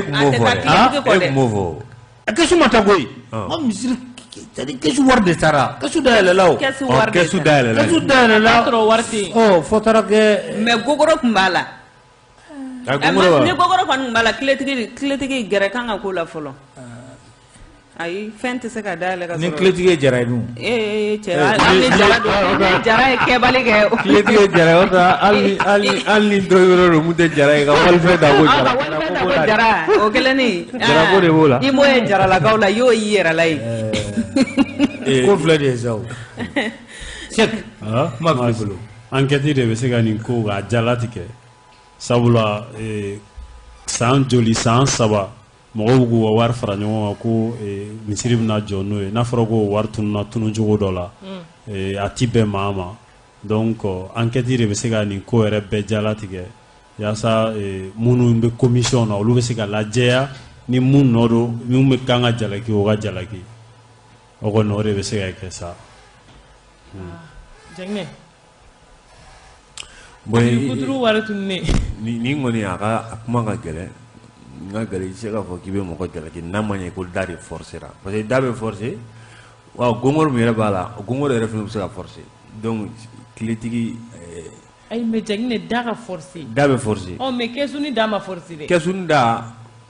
tun b'o fɔ dɛ e tun b'o fɔ kɛsu ma taa koyi n misiri kɛsu wari de taara kɛsu dayɛlɛla o kɛsu wari kɛsu dayɛlɛla kɛsu dayɛlɛla ɔ fo taara kɛ mais gogoro tun b'a la ni gogoro kɔni tun b'a la tiletigi gɛrɛ kan ka k'o la fɔlɔ ayi fɛn tɛ se ka dayɛlɛ ka sɔrɔ ni tiletigi ye jara ye dun ee cɛ hali ni jara don ni jara ye kɛbali kɛ tiletigi ye jara ye o ta hali hali ni dɔ yɔrɔ don mun tɛ jara ye ka walifɛn ta ko jara walifɛn ta ko jara o kɛlen ni jara ko de b'o la i m'o ye jaralakaw la i y'o y'i yɛrɛ la ye ko filɛ de ye sa o Sɛki kuma b'i bolo enquête de bɛ se ka nin ko k'a jalatigɛ sabula san joli san 3 mɔgɔw b'u ka wari fara ɲɔgɔn kan ko misiri bɛna jɔ n'o ye n'a fɔra ko wari tununna tunun cogo dɔ la a ti bɛn maa ma donc enquête de bɛ se ka nin ko yɛrɛ bɛɛ jalatigɛ yaasa minnu bɛ commission na olu bɛ se ka lajɛya ni mun nɔ don min bɛ kan ka jalaki o ka jalaki o kɔni o de bɛ se ka kɛ sa. Jaginɛ bon kuturu wari tununnen nin kɔni a ka a kuma ka gɛlɛn n ka gɛlɛn i tɛ se k'a fɔ k'i bɛ mɔgɔ jalaki n'a ma ɲɛ ko da de forcera parce que da bɛ forcer wa gɔngɔrɔ min yɛrɛ b'a la gɔngɔrɔ yɛrɛ fana bɛ se ka forcer donc tiletigi ayi mais Jaginɛ da ka forcer da bɛ forcer ɔ mais kɛsu ni da ma forcer dɛ kɛsu ni da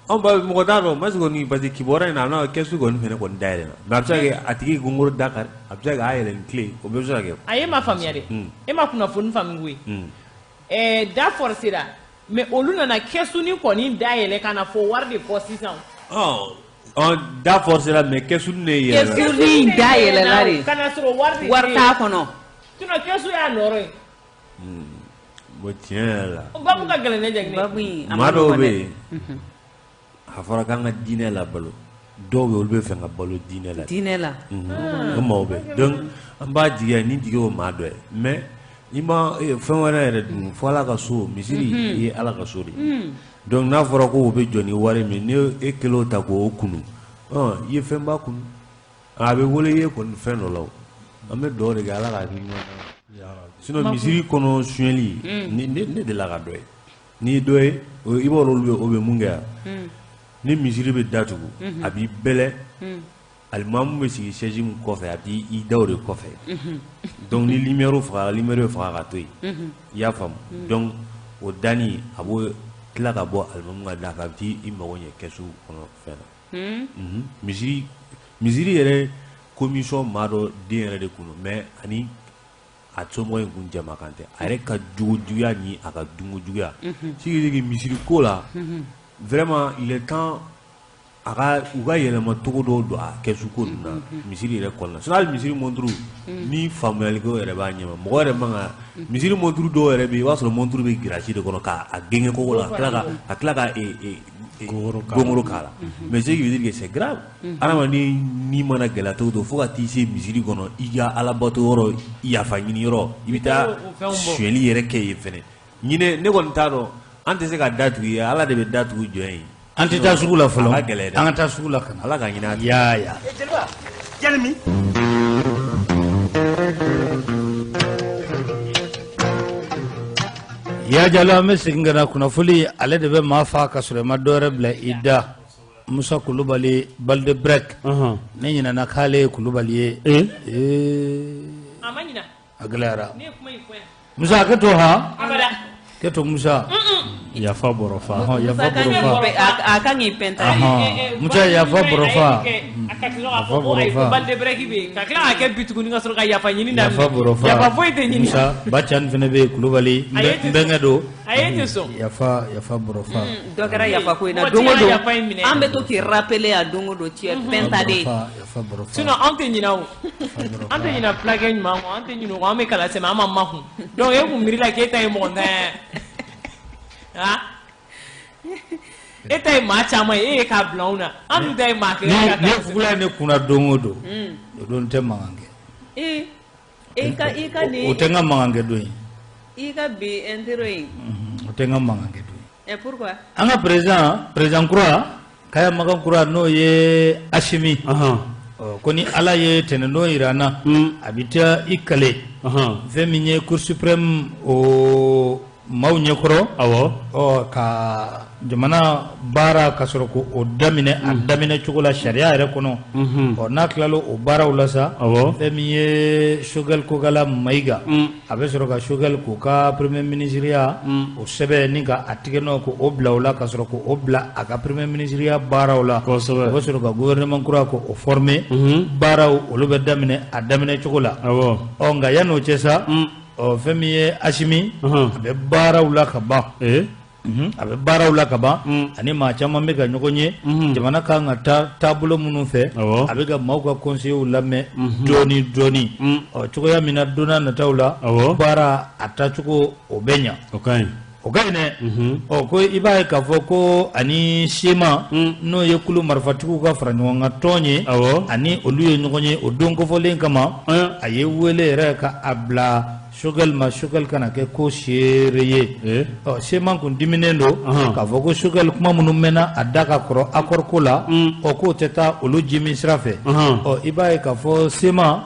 anw ba mɔgɔ t'a dɔn parce que kɔni parce que kibaruya in na a n'a kɛsu kɔni fɛnɛ kɔni dayɛlɛnna mais a bɛ se ka kɛ a tigi gɔngɔrɔ da kari a bɛ se ka kɛ a yɛlɛ ni clé o bɛɛ bɛ se ka kɛ. A e ma faamuya dɛ e ma kunnafoni faamu koyi ɛɛ da forcera mais olu nana kɛsu ni kɔni dayɛlɛ ka na fɔ wari de kɔ sisan. Ɔ da forcera mais kɛsu de yɛlɛla. Kɛsu ni dayɛlɛla de ka na sɔrɔ wari de wari t'a kɔnɔ. Sinon kɛsu y'a nɔrɔ ye. Bon tiɲɛ yɛrɛ la. Babu ka gɛlɛn ne Jaginɛ. Babu in a maa ma dɔw nɔgɔn bɛ dɛ. yen a fɔra k'an ka diinɛ labalo dɔw bɛ yen olu bɛ fɛ ka balo diinɛ la. Diinɛ la. O maaw bɛ yen donc an b'a jigiya ni jigi o maa dɔ ye mais i ma fɛn wɛrɛ yɛrɛ dun fo Ala ka so misiri i ye Ala ka so de ye donc n'a fɔra ko o bɛ jɔ ni wari min ni e kɛlen o ta k'o kunu i ye fɛnba kunu a bɛ wele i ye kɔni fɛn dɔ la o an bɛ dugawu de kɛ Ala ka hakili ɲuman d'an ma sinon misiri kɔnɔ sonyɛli ne delila ka dɔ ye n'i ye dɔ ye i b'a dɔn olu bɛ o bɛ mun kɛ yan ni misiri bɛ datugu a b'i bɛlɛ Alimamu bɛ sigi chaise min kɔfɛ a bɛ i da o de kɔfɛ donc ni lumière fagara lumière bɛ faga ka to yen i y'a faamu donc o dani a b'o tila ka bɔ alimamu ka da fɛ a bɛ t'i mago ɲɛ kɛsu kɔnɔ fɛn na misiri misiri yɛrɛ commission maa dɔ den yɛrɛ de kun don mais ani a somɔgɔ in kun jɛmakan tɛ a yɛrɛ ka jogo juguya ni a ka dunko juguya ce qui veut dire que misiri ko la vraiment il est temps a ka u ka yɛlɛma cogo dɔw don a kɛsu ko ninnu na misiri yɛrɛ kɔnɔna sinon hali misiri montre ni faamuyalikɛw yɛrɛ b'a ɲɛma mɔgɔ yɛrɛ man ka misiri montre dɔw yɛrɛ bɛ yen i b'a sɔrɔ montre bɛ grillage de kɔnɔ k'a genge kogo la ka tila ka gongoro k'a la mais ce qui veut dire que c'est grave adamaden ni mana gɛlɛya cogo o cogo fo ka t'i se misiri kɔnɔ i ka alabato yɔrɔ yafa ɲini yɔrɔ i bɛ taa sonyɛli yɛrɛ kɛ yen fɛnɛ ɲinɛ ne kɔni t'a dɔn an tɛ se ka da tugu ye ala de bɛ da tugu jɔn ye an tɛ taa sugu la fɔlɔ a ka gɛlɛn dɛ an ka taa sugu la ka na ala ka ɲinɛ a ya ya jɛnimi ya jalo an bɛ segin ka na kunnafoli ale de bɛ maa fa ka sɔrɔ i ma dɔ wɛrɛ bila i da musa kulubali balde break ne ɲinɛna k'ale ye kulubali ye ee a ma ɲina a gɛlɛyara ne ye kuma in fɔ yan Musa hakɛ to ha abada kɛ to Musa yafa bɔrɔ fa ɔhɔn yafa Musa kan bɔrɔ k'i fa a kan k'i pɛnta ɔhɔn Musa yafa bɔrɔ fa a ka tila k'a fɔ ko ayi ko balde break bɛ yen ka tila k'a kɛ bi tuguni ka sɔrɔ ka yafa ɲini daminɛ yafa bɔrɔ fa yafa foyi tɛ ɲini Musa Bacan fana bɛ yen Kulubali n A ye tɛ bɛnkɛ don a ye tɛ sɔn yafa yafa bɔrɔ fa Dɔ kɛra yafa ko in na Mɔgɔ don o tɛ ka don yafa in minɛ. an bɛ to k'i rappeler a don o don tu es pɛntaden fa yafa bɔrɔ fa sinon anw tɛ ɲinɛ o an tɛ ɲinɛ fulakɛ ɲuman kɔ an tɛ ɲinɛ o kɔ an bɛ kala sɛmɛ an ma makun donc e kun miiri la k'e ta ye mɔgɔ ntanya ye ah e ta ye maa caman ye e ye k'a bila anw na an dun ta ye maa kelen ye ka ni kala sɛmɛ fugula ye ne kunna don o don o don tɛ mankan kɛ ee i ka o nin tɛ n ka mankan kɛ don ye i ka bi intro in o tɛ n ka mankan kɛ don ye et pourquoi an ka président kura Kaya Makan kura n'o ye Asimi ɔ, ko ni Ala ye tɛnɛndon jira an na a bɛ taa i kale fɛn min ye Cour suprême o maaw ɲɛkɔrɔ awɔ ɔ ka jamana baara ka sɔrɔ k'o daminɛ a daminɛ cogo la sariya yɛrɛ kɔnɔ ɔ n'a tilala o baaraw la sa Awɔ. fɛn min ye Choguel Kokala Mayiga a bɛ sɔrɔ ka Choguel k'o ka premier ministreya o sɛbɛn ni ka a tigɛ nɔ k'o bila o la ka sɔrɔ k'o bila a ka premier ministreya baaraw la Kosɛbɛ. o bɛ sɔrɔ ka gouvernement kura k'o former baaraw olu bɛ daminɛ a daminɛ cogo la awɔ ɔ nka yan'o cɛ sa ɔ fɛn min ye Asimi a bɛ baaraw la ka ban ee A bɛ baaraw la ka ban ani maa caman bɛ ka ɲɔgɔn ye jamana ka kan ka taa taabolo minnu fɛ Awɔ. a bɛ ka maaw ka conseils lamɛn dɔɔni dɔɔni ɔ cogoya min na don n'a nataw la Awɔ. baara a taacogo o bɛ ɲa o ka ɲi o ka ɲi dɛ ɔ ko i b'a ye k'a fɔ ko ani CMA n'o ye kulu marifatigiw ka fara ɲɔgɔn kan tɔn ye Awɔ. ani olu ye ɲɔgɔn ye o don kofɔlen kama a ye wele yɛrɛ ka a bila Choguel ma Choguel kana kɛ ko seere ye Eh. ɔ CMA kun diminen don Ɔhɔn. k'a fɔ ko Choguel kuma minnu mɛnna a da ka kɔrɔ accord ko la ɔ k'o tɛ taa olu jimi sira fɛ Ɔhɔn. ɔ i b'a ye k'a fɔ CMA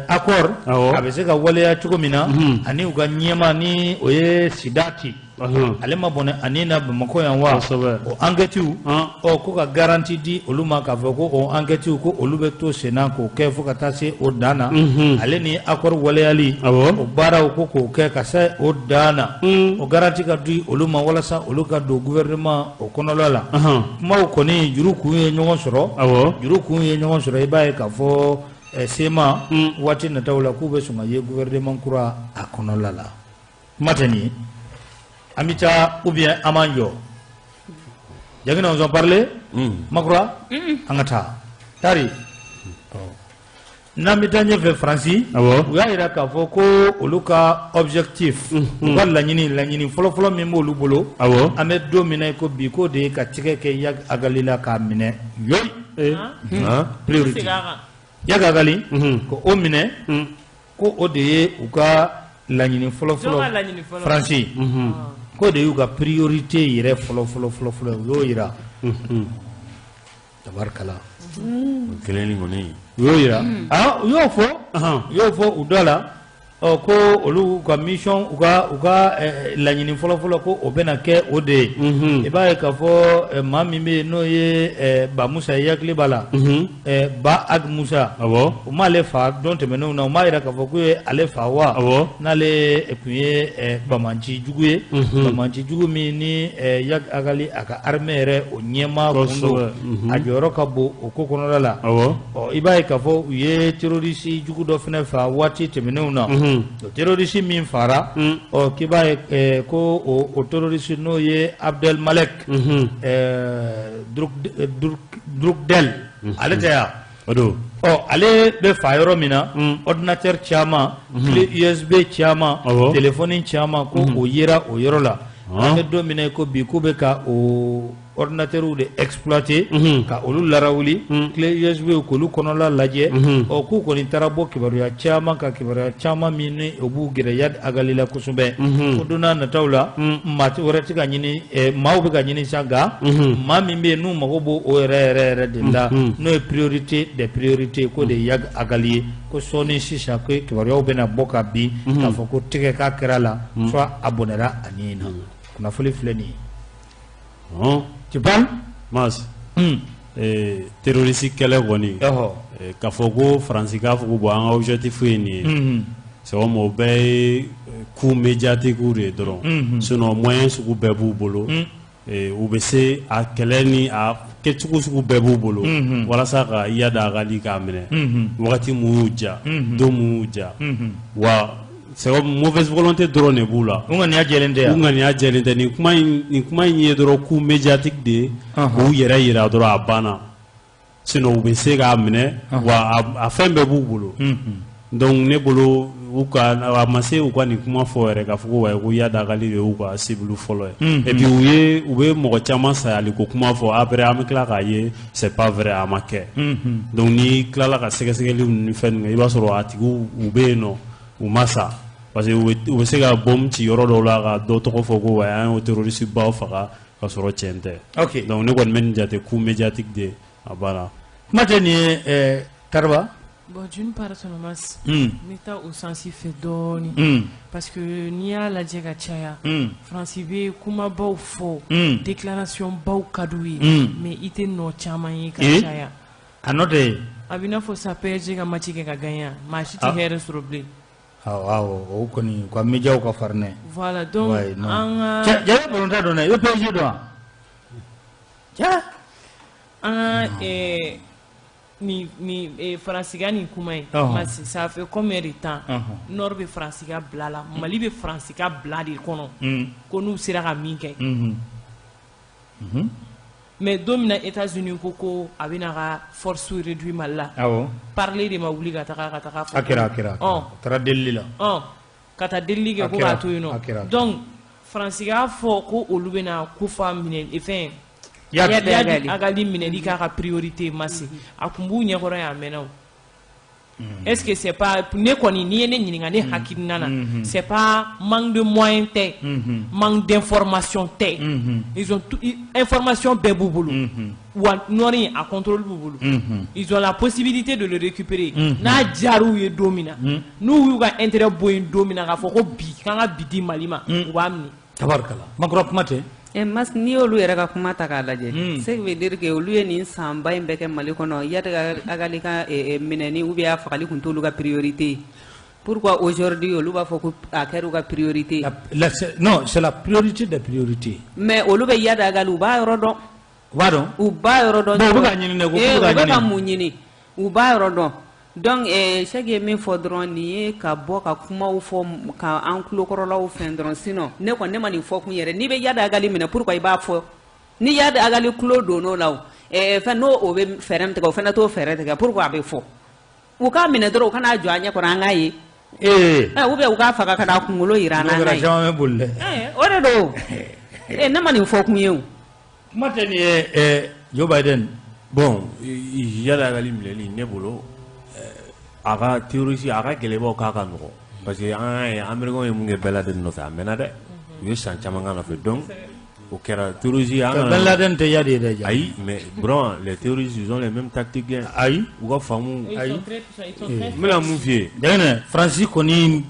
accord Awɔ. a bɛ se ka waleya cogo min na ani u ka ɲɛmaa ni o ye Sidati Ɔhɔn. ale ma bɔnɛ ani na Bamakɔ yan wa Kosɛbɛ. o enquête Ɔn. ɔ ko ka garantie di olu ma k'a fɔ ko o enquête ko olu bɛ to senna k'o kɛ fo ka taa se o dan na ale ni accord waleyali Awɔ. o baaraw ko k'o kɛ ka se o dan na o garantie ka di olu ma walasa olu ka don gouvernement o kɔnɔla la Ɔhɔn. kumaw kɔni juru kun ye ɲɔgɔn sɔrɔ Awɔ. juru kun ye ɲɔgɔn sɔrɔ i b'a ye k'a fɔ CMA waati nataw la k'u bɛ sɔn ka ye gouvernement kura a kɔnɔla la kuma tɛ nin ye an bɛ taa ou bien an b'an jɔ Jagina on parler Makura an ka taa tari ɔ n'an bɛ taa ɲɛfɛ Faransi Awɔ. u y'a jira k'a fɔ ko olu ka objectif u ka laɲini fɔlɔfɔlɔ min b'olu bolo Awɔ. an bɛ don min na i ko bi k'o de ye ka tigɛ kɛ Iyad Ag Ghali la k'a minɛ yoyi ee priorité segin a kan Iyad Ag Ghali ko o minɛ ko o de ye u ka laɲini fɔlɔfɔlɔ Jɔn ka laɲini fɔlɔ? Faransi k'o de y'u ka priorité yɛrɛ fɔlɔfɔlɔ fɔlɔfɔlɔ u y'o jira tabarikala O kelen ni kɔni u y'o jira ah u y'o fɔ u y'o fɔ u da la Ɔ ko olu ka mission, u ka laɲini fɔlɔfɔlɔ, ko o bɛna kɛ o de ye. I b'a ye k'a fɔ maa min bɛ yen, n'o ye Ba Musa ye, hakili b'a la, Ba Ag Musa. U m'ale fa don tɛmɛnenw na, u m'a jira k'a fɔ k'u ye ale fa wa? N'ale tun ye banbaanci jugu ye, banbaanci jugu min ni Iyad Ag Ghali a ka armée yɛrɛ, o ɲɛmaa kun don, a jɔyɔrɔ ka bon o ko kɔnɔna la. Ɔ i b'a ye k'a fɔ u ye terroriste jugu dɔ fana fa waati tɛmɛnenw na. O terroriste min fara, ɔ k'i b'a ye ko o terroriste, n'o ye Abdel Malek Droukdel, ale tɛ yan. O don. Ɔ ale bɛ fa yɔrɔ min na, ordinateur caman, clé USB caman, téléphone caman, ko o yera o yɔrɔ la. An bɛ don min na i ko bi, k'u bɛ ka o ordinateur de exploiter, ka olu larawuli, clé USB k'olu kɔnɔla lajɛ. Ɔ k'u kɔni taara bɔ kibaruya caman ka kibaruya caman min ni o b'u gɛrɛ Iyad Ag Ghali la kosɛbɛ. Ko don n'a nataw la, maa wɛrɛ tɛ ka ɲini, maaw bɛ ka ɲini sisan, nka maa min bɛ yen n'u mago b'o o yɛrɛ yɛrɛ yɛrɛ de la, n'o ye priorité des priorités, k'o de ye Iyad Ag Ghali ye. Ko sɔɔni sisan, ko kibaruyaw bɛna bɔ ka bin k'a fɔ ko tigɛ k'a kɛra la, soit a bɔnɛra a ni na. Kunnafoni filɛ nin ye. Tu parles? Mas, terroriste kɛlɛ kɔni, k'a fɔ ko Faransi k'a fɔ ko bon, an ka objectif ye nin ye, c'est comme o bɛɛ ye coup médiatique de ye dɔrɔn. Sinon moyen sugu bɛɛ b'u bolo, u bɛ se a kɛlɛ ni a kɛcogo sugu bɛɛ b'u bolo walasa ka Iyad Ag Ghali k'a minɛ wagati mun y'u diya, don mun y'u diya. Wa c'est comme mauvaise volonté dɔrɔn de b'u la. U ŋaniya jɛlen tɛ. U ŋaniya jɛlen tɛ. Nin kuma in ye dɔrɔn coup médiatique de ye, k'u yɛrɛ yira dɔrɔn, a banna. Sinon u bɛ se k'a minɛ, wa a fɛn bɛɛ b'u bolo. Donc ne bolo, u ka a ma se u ka nin kuma fɔ yɛrɛ, k'a fɔ ko wayi, ko Iyad Ag Ghali de y'u ka cible fɔlɔ ye. Et puis u bɛ mɔgɔ caman sayali ko kuma fɔ, après an bɛ tila k'a ye c'est pas vrai, a ma kɛ. Donc n'i tilala ka sɛgɛsɛgɛliw ni fɛn ninnu kɛ, i b'a sɔrɔ a tigiw u bɛ yen nɔ, u ma sa, parce que u bɛ se ka bombe ci yɔrɔ dɔw la ka dɔ tɔgɔ fɔ ko wayi, an y'o terroriste baw faga, ka sɔrɔ tiɲɛ tɛ. Donc ne kɔni bɛ nin jate coup médiatique de ye, a banna. Kuma tɛ nin ye, Kariba. Bon, d'une part seulement, n bɛ taa o sens fɛ dɔɔnin, parce que n'i y'a lajɛ ka caya, Faransi bɛ kumabaw fɔ, déclaration baw ka d'u ye, mais i tɛ nɔ caman ye ka caya. A nɔ tɛ ye. A bɛ i n'a fɔ sa PSG ka match kɛ ka gagner, maa si tɛ hɛrɛ sɔrɔ bilen. Awɔ awɔ, o kɔni, u ka médiaw ka farin dɛ. Voilà, donc an ka. Cɛ, i bɛ balontan dɔn dɛ, i bɛ PSG dɔn wa? Cɛ. An ka nin Faransi ka nin kuma in, ça fait combien de temps Nord bɛ Faransi ka bila la, Mali bɛ Faransi ka bila de kɔnɔ, ko n'u sera ka min kɛ. Mais don min na États-Unis ko a bɛna ka force réduit Mali la, parler de ma wuli ka taga ka taga fɔ. A kɛra, a kɛra. A taara delili la. Ɔ ka taa delili kɛ ko k'a to yen nɔ. Donc Faransi k'a fɔ ko olu bɛna Kufa minɛ, fɛn Iyad Ag Ghali minɛli k'a ka priorité ma se, a kun b'u ɲɛkɔrɔ yan a mɛnna o. Est-ce que c'est pas, ne kɔni, n'i ye ne ɲininka ne hakilina na, c'est pas manque de moyens tɛ, manque d'information tɛ. Ils ont tout, information bɛɛ b'u bolo, wa nord in a contrôle b'u bolo, ils ont la possibilité de le récupérer n'a diyar'u ye don min na, n'u y'u ka intérêt bɔ yen don min na, k'a fɔ ko bi k'an ka bi di Mali ma, u b'a minɛ. Tabarikala, Makura, kuma tɛ. Mas, n'i y'olu yɛrɛ ka kuma ta k'a lajɛ, ce qui veut dire que olu ye nin sanba in bɛɛ kɛ Mali kɔnɔ, Iyad Ag Ghali ka minɛni ou bien a fagali tun t'olu ka priorité ye. Pourquoi aujourd'hui olu b'a fɔ ko a kɛra u ka priorité? Non, c'est la priorité des priorités. Mais olu bɛ Iyad Ag Ghali, u b'a yɔrɔ dɔn. U b'a dɔn. U b'a yɔrɔ dɔn. Bon, u bɛ ka ɲini dɛ, ko u bɛ ka mun ɲini? U b'a yɔrɔ dɔn. Donc Cheikh ye min fɔ dɔrɔn, nin ye ka bɔ ka kumaw fɔ ka an tulokɔrɔlaw fɛn dɔrɔn. Sinon ne kɔni, ne ma nin fɔ kun yɛrɛ. N'i bɛ Iyad Ag Ghali minɛ, pourquoi i b'a fɔ? Ni Iyad Ag Ghali tulo donn'o la, o fɛn n'o o bɛ fɛɛrɛ min tigɛ, o fana t'o fɛɛrɛ tigɛ. Pourquoi a bɛ fɔ? U k'a minɛ dɔrɔn, u kan'a jɔ an ɲɛ kɔrɔ, an k'a ye. Ou bien u k'a faga ka n'a kunkolo yira an na, an k'a ye. Caman bɛ boli dɛ. O de don. Ne ma nin fɔ kun ye o. Kuma tɛ nin ye, Joe Biden. Bon, Iyad Ag Ghali minɛli, ne bolo, a ka terroriste, a ka gɛlɛbaw k'a ka nɔgɔn, parce que an y'a ye américains ye mun kɛ bɛɛ lajɛlen nɔfɛ, a mɛnna dɛ, u ye san caman k'a nɔfɛ. Donc O kɛra terroristes an Ben Laden tɛ Iyad ye dɛ ja. Ayi, mais Burama, les terroristes, ils ont les mêmes tactiques hein. Ayi. U ka faamu. Ayi. N bɛna mun f'i ye. Jaginɛ Faransi kɔni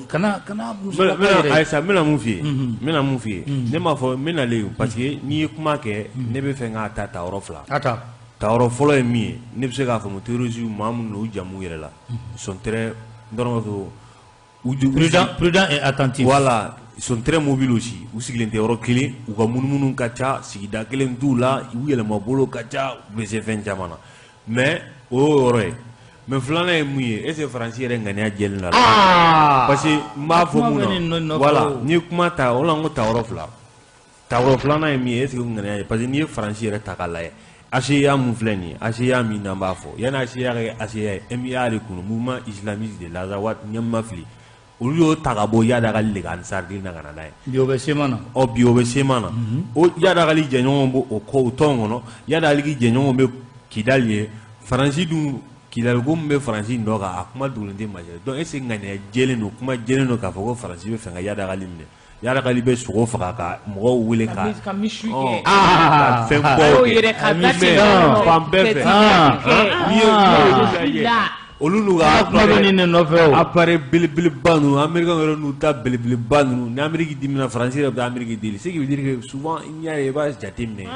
kana musolaka yɛrɛ. Ayisa, n bɛna mun f'i ye. N bɛna mun f'i ye. Ne m'a fɔ n bɛ nalen parce que n'i ye kuma kɛ, ne bɛ fɛ k'a ta tayɔrɔ fila. A ta. Tayɔrɔ fɔlɔ ye min ye, ne bɛ se k'a faamu terroristes maa minnu don, u jamu yɛrɛ la. Ils sont très n t'a dɔn k'a fɔ Prudent, prudent et attentif. Voilà, ils sont très mobiles aussi. U sigilen tɛ yɔrɔ kelen, u ka munumunu ka ca, sigida kelen t'u la, u yɛlɛmabolo ka ca, u bɛ se fɛn caman na. Mais o y'o yɔrɔ ye. Mais filanan ye mun ye? Est ce que Faransi yɛrɛ ŋaniya jɛlen don a la? Ah! Parce que n b'a fɔ mun na, voilà, n'i ye kuma ta, o la n ko tayɔrɔ fila. Tayɔrɔ filanan ye min ye, est ce que ŋaniya ye? Parce que n'i ye Faransi yɛrɛ ta k'a lajɛ, HCA mun filɛ nin ye, HCA min n'an b'a fɔ, yanni HCA ka kɛ HCA ye, MIA de kun don, Mouvement Islamiste de l'Azawad, n ma fili. Olu y'o ta ka bɔ Iyad Ag Ghali de ka Ansardine na ka na n'a ye. Bi o bɛ CMA na. Ɔ bi o bɛ CMA na. O Iyad Ag Ghali jɛɲɔgɔnw b'o o kɔ o tɔn kɔnɔ, Iyad Ag Ghali jɛɲɔgɔnw bɛ Kidali ye, Faransi dun Kidali ko min bɛ Faransi nɔ kan, a kuma dogolen tɛ maa si la. Donc est ce que ŋaniya jɛlen don, kuma jɛlen don k'a fɔ ko Faransi bɛ fɛ ka Iyad Ag Ghali minɛ? Iyad Ag Ghali bɛ sogo faga ka mɔgɔw wele ka misi kɛ ka fɛn baw kɛ fan bɛɛ fɛ. N'i ye olu lajɛ, olu n'u ka kuma bɛ nin de nɔfɛ o. Appareil belebeleba ninnu, Américain yɛrɛ n'u ta belebeleba ninnu, ni Amérique dimina, Faransi yɛrɛ bɛ taa Amérique deli. Ce qui veut dire que souvent n'i y'a ye, i b'a jateminɛ,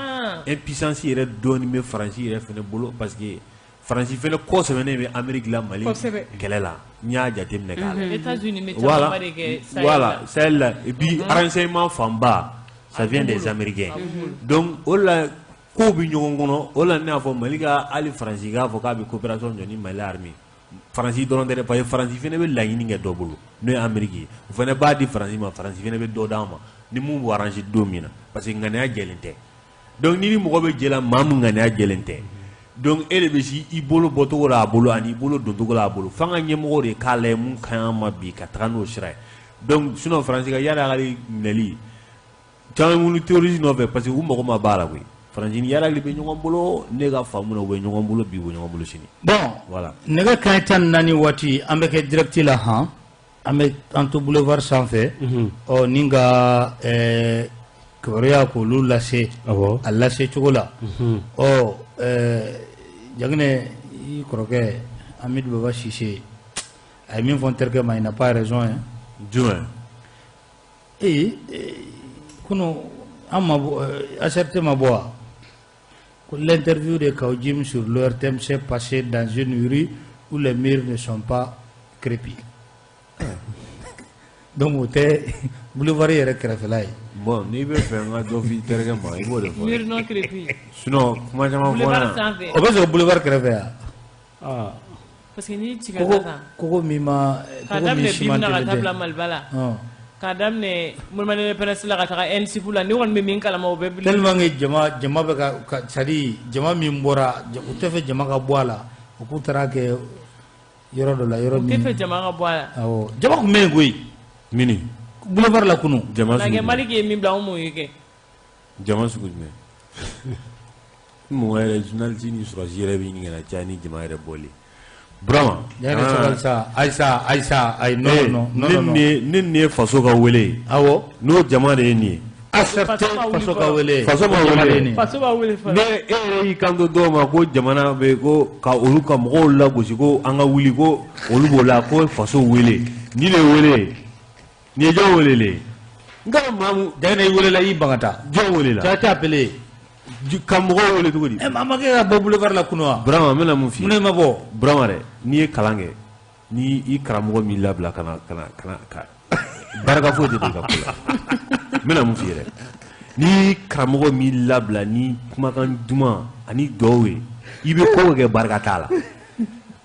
impuissance yɛrɛ dɔɔnin bɛ Faransi yɛrɛ fɛnɛ bolo, parce que Faransi fɛnɛ kɔ sɛbɛnnen bɛ Amérique la Mali kɛlɛ la, n'i y'a jateminɛ k'a lajɛ. États-Unis bɛ Voilà, camanba de kɛ Sahel voilà, la. Sahel la. Et puis renseignement fanba, ça vient des Américains. Donc o de la kow bɛ ɲɔgɔn kɔnɔ, o de la ne y'a fɔ Mali ka hali Faransi k'a fɔ k'a bɛ coopération jɔ ni Mali armée. Faransi dɔrɔn tɛ dɛ, parce que Faransi fɛnɛ bɛ laɲini kɛ dɔ bolo, n'o ye Amérique ye. O fɛnɛ b'a di Faransi ma, Faransi fɛnɛ bɛ dɔ d'an ma ni mun b'o arranger don min na, parce que ŋaniya jɛlen tɛ. Donc ni mɔgɔ bɛ jɛ la, maa min ŋaniya jɛlen tɛ, donc e de bɛ si i bolo bɔcogo la a bolo ani i bolo doncogo la a bolo. F'an ka ɲɛmɔgɔw de k'a lajɛ mun ka ɲi an ma bi ka taga n'o sira ye. Donc sinon Faransi ka Iyad Ag Ghali minɛli, caman wuli terroriste nɔfɛ parce que u mago ma b'a la koyi. Faransi ni Iyad Ag Ghali bɛ ɲɔgɔn bolo, ne ka faamu na, u bɛ ɲɔgɔn bolo bi, u bɛ ɲɔgɔn bolo sini. Bon, voilà. Nɛgɛ kanɲɛ 14 waati, an bɛ kɛ direct la han, an bɛ an to boulevard sanfɛ. Ɔ ni ka kibaruya k'olu lase a lase cogo la. Ɔ Jaginɛ, i kɔrɔkɛ Amidu Baba Sise, a ye min fɔ n terikɛ ma, il n'a pas raison hein. Jumɛn? Ee, kunun an ma bɔ, ACRT ma bɔ wa? Ko l'interview de Kaou Djim sur l'ORTM s'est passée dans une rue où les murs ne sont pas crépus. Donc o tɛ boulevard yɛrɛ kɛrɛfɛla ye. Bon, n'i bɛ fɛ n ka dɔ f'i terikɛ ma, i b'o de fɔ. Mur non crépus. Sinon kuma caman fɔ Boulevard yan. sanfɛ. O bɛ sɔrɔ boulevard kɛrɛfɛ yan. Parce que n'i ci ka Kogo taa tan. Kogo min ma K'a kogo min daminɛ Bim na ka cimenté taa bila Maliba la. K'a daminɛ monument de l'Indépendance la ka taga N6 la, ni kɔni bɛ min kalama o bɛɛ. Tellement que jama bɛ ka c'est à dire jama min bɔra, u tɛ fɛ jama ka bɔ a la, u k'u taara kɛ yɔrɔ dɔ la, yɔrɔ U min. tɛ fɛ jama ka bɔ a la. Awɔ, jama tun bɛ yen koyi. Mini. Boulevard la kunun. Jama sugu Nka jumɛn? Maliki ye min bila, anw m'o ye kɛ. Jama sugu jumɛn? Mɔgɔ yɛrɛ, journaliste ni sɔrɔdasi yɛrɛ bɛ ɲini ka na caya ni jama yɛrɛ bɔli. Burama. Yɛrɛ sabali sa, Ayisa, Ayisa, ayi, non non non non. Ne nin ye faso ka wele ye. Awɔ. N'o jama de ye nin ye. ACRT faso ka wele. Faso ma wele. Faso b'a wele fɔlɔ. Ne e yɛrɛ y'i kanto dɔw ma ko jamana bɛ ko ka olu ka mɔgɔw lagosi, ko an ka wuli, ko olu b'o la, ko faso wele. Ni de wele. Nin ye jɔn wele le ye? N ka maa mun. Jaginɛ, i welela, i ban ka taa. Jɔn welela? Tu as été appelé. Ka mɔgɔw wele cogo di? Ɛ, maa ma kɛ ka bɔ boulevard la kunun wa? Burama, n bɛna mun f'i ye? Mun ma bɔ? Burama dɛ, n'i ye kalan kɛ, ni i karamɔgɔ m'i labila ka na ka na ka na ka barika foyi tɛ don i ka ko la. N bɛna mun f'i ye dɛ? Ni karamɔgɔ m'i labila ni kumakan duman ani duwawu ye, i bɛ ko o kɛ, barika t'a la.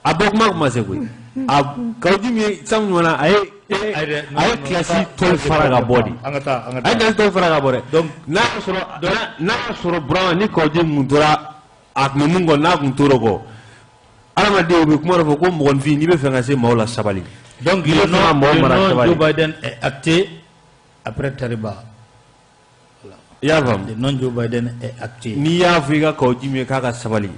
A bɔ kuma kuma se koyi. A Kaou Djim ye san ɲɔgɔn na, a ye kilasi tɔli fara ka bɔ de. An ka taa, an ka A ye taa. kilasi tɔli fara ka bɔ dɛ. Donc n'a y'a sɔrɔ Burama, ni Kaou Djim kun tora a tun bɛ mun kɔ, n'a kun tor'o kɔ, adamaden, u bɛ kuma dɔ fɔ ko mɔgɔninfin, n'i bɛ fɛ ka se maaw la, sabali. Donc N'i bɛ le fɛ ka nom, mɔgɔ le mara, nom sabali. Joe Biden est acté après Tariba. I y'a faamu? Le nom Joe Biden est acté. N'i y'a fɔ i ka Kaou Djim ye k'a ka sabali.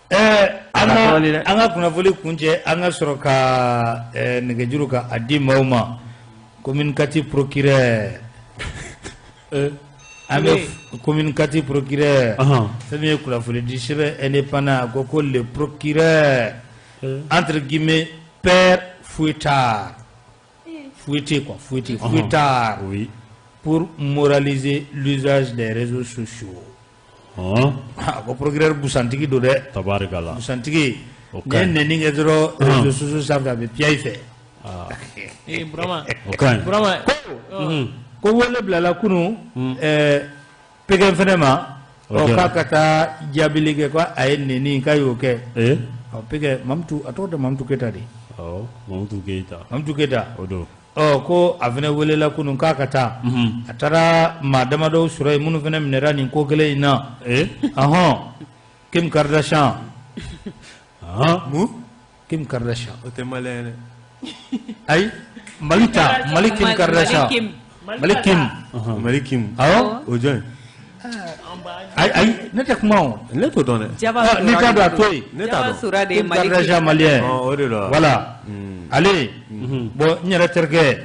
An A ka ka sabali dɛ. An ka kunnafoni kuncɛ, an ka sɔrɔ ka nɛgɛjuru ka a di maaw ma. Commune 4 procureur. An bɛ commune 4 procureur fɛn min ye kunnafonidi sɛbɛn indépendant a ko ko le procureur entre guillemets père fouettard fouetté quoi fouetté fouettard oui pour moraliser l'usage des réseaux sociaux. A ko procureur busantigi don dɛ. Tabarikala. Busantigi. O N'i ye ka ɲi. nɛni kɛ dɔrɔn réseaux sociaux sanfɛ a bɛ piya i fɛ. Eh, Burama. O ka ɲi. Burama. Ko wele bilala kunun Pékin fɛnɛ ma. O Ɔ kɛra. k'a ka taa jaabili kɛ ko a ye nɛni k'a y'o kɛ. Ee. Ɔ Pékin Mamutu a tɔgɔ tɛ Mamutu Keyita de. Awɔ Mamutu Keyita. Mamutu Keyita. O don. Ɔ ko a fana welela kunun k'a ka taa. A taara maa damadɔw sɔrɔ yen minnu fana minɛra nin ko kelen in na. Ee. Ɔhɔn Kim Kardashian. Mun? Kim Kardashian. O tɛ malien ye dɛ. Ayi Mali ta Mali Kim Kardashian. Mali Kim. Mali Kim. Mali Kim. Awɔ. O jɔn ye? Ayi ayi ne tɛ kuma o. Ne t'o dɔn dɛ. Jaba Ah, n'i t'a dɔn a to yen. Ne t'a Jaba dɔn. Sura de ye Kim Mali Kardashian malien. Ɔ, o de don wa? Voilà. Ale. Bon n yɛrɛ terikɛ.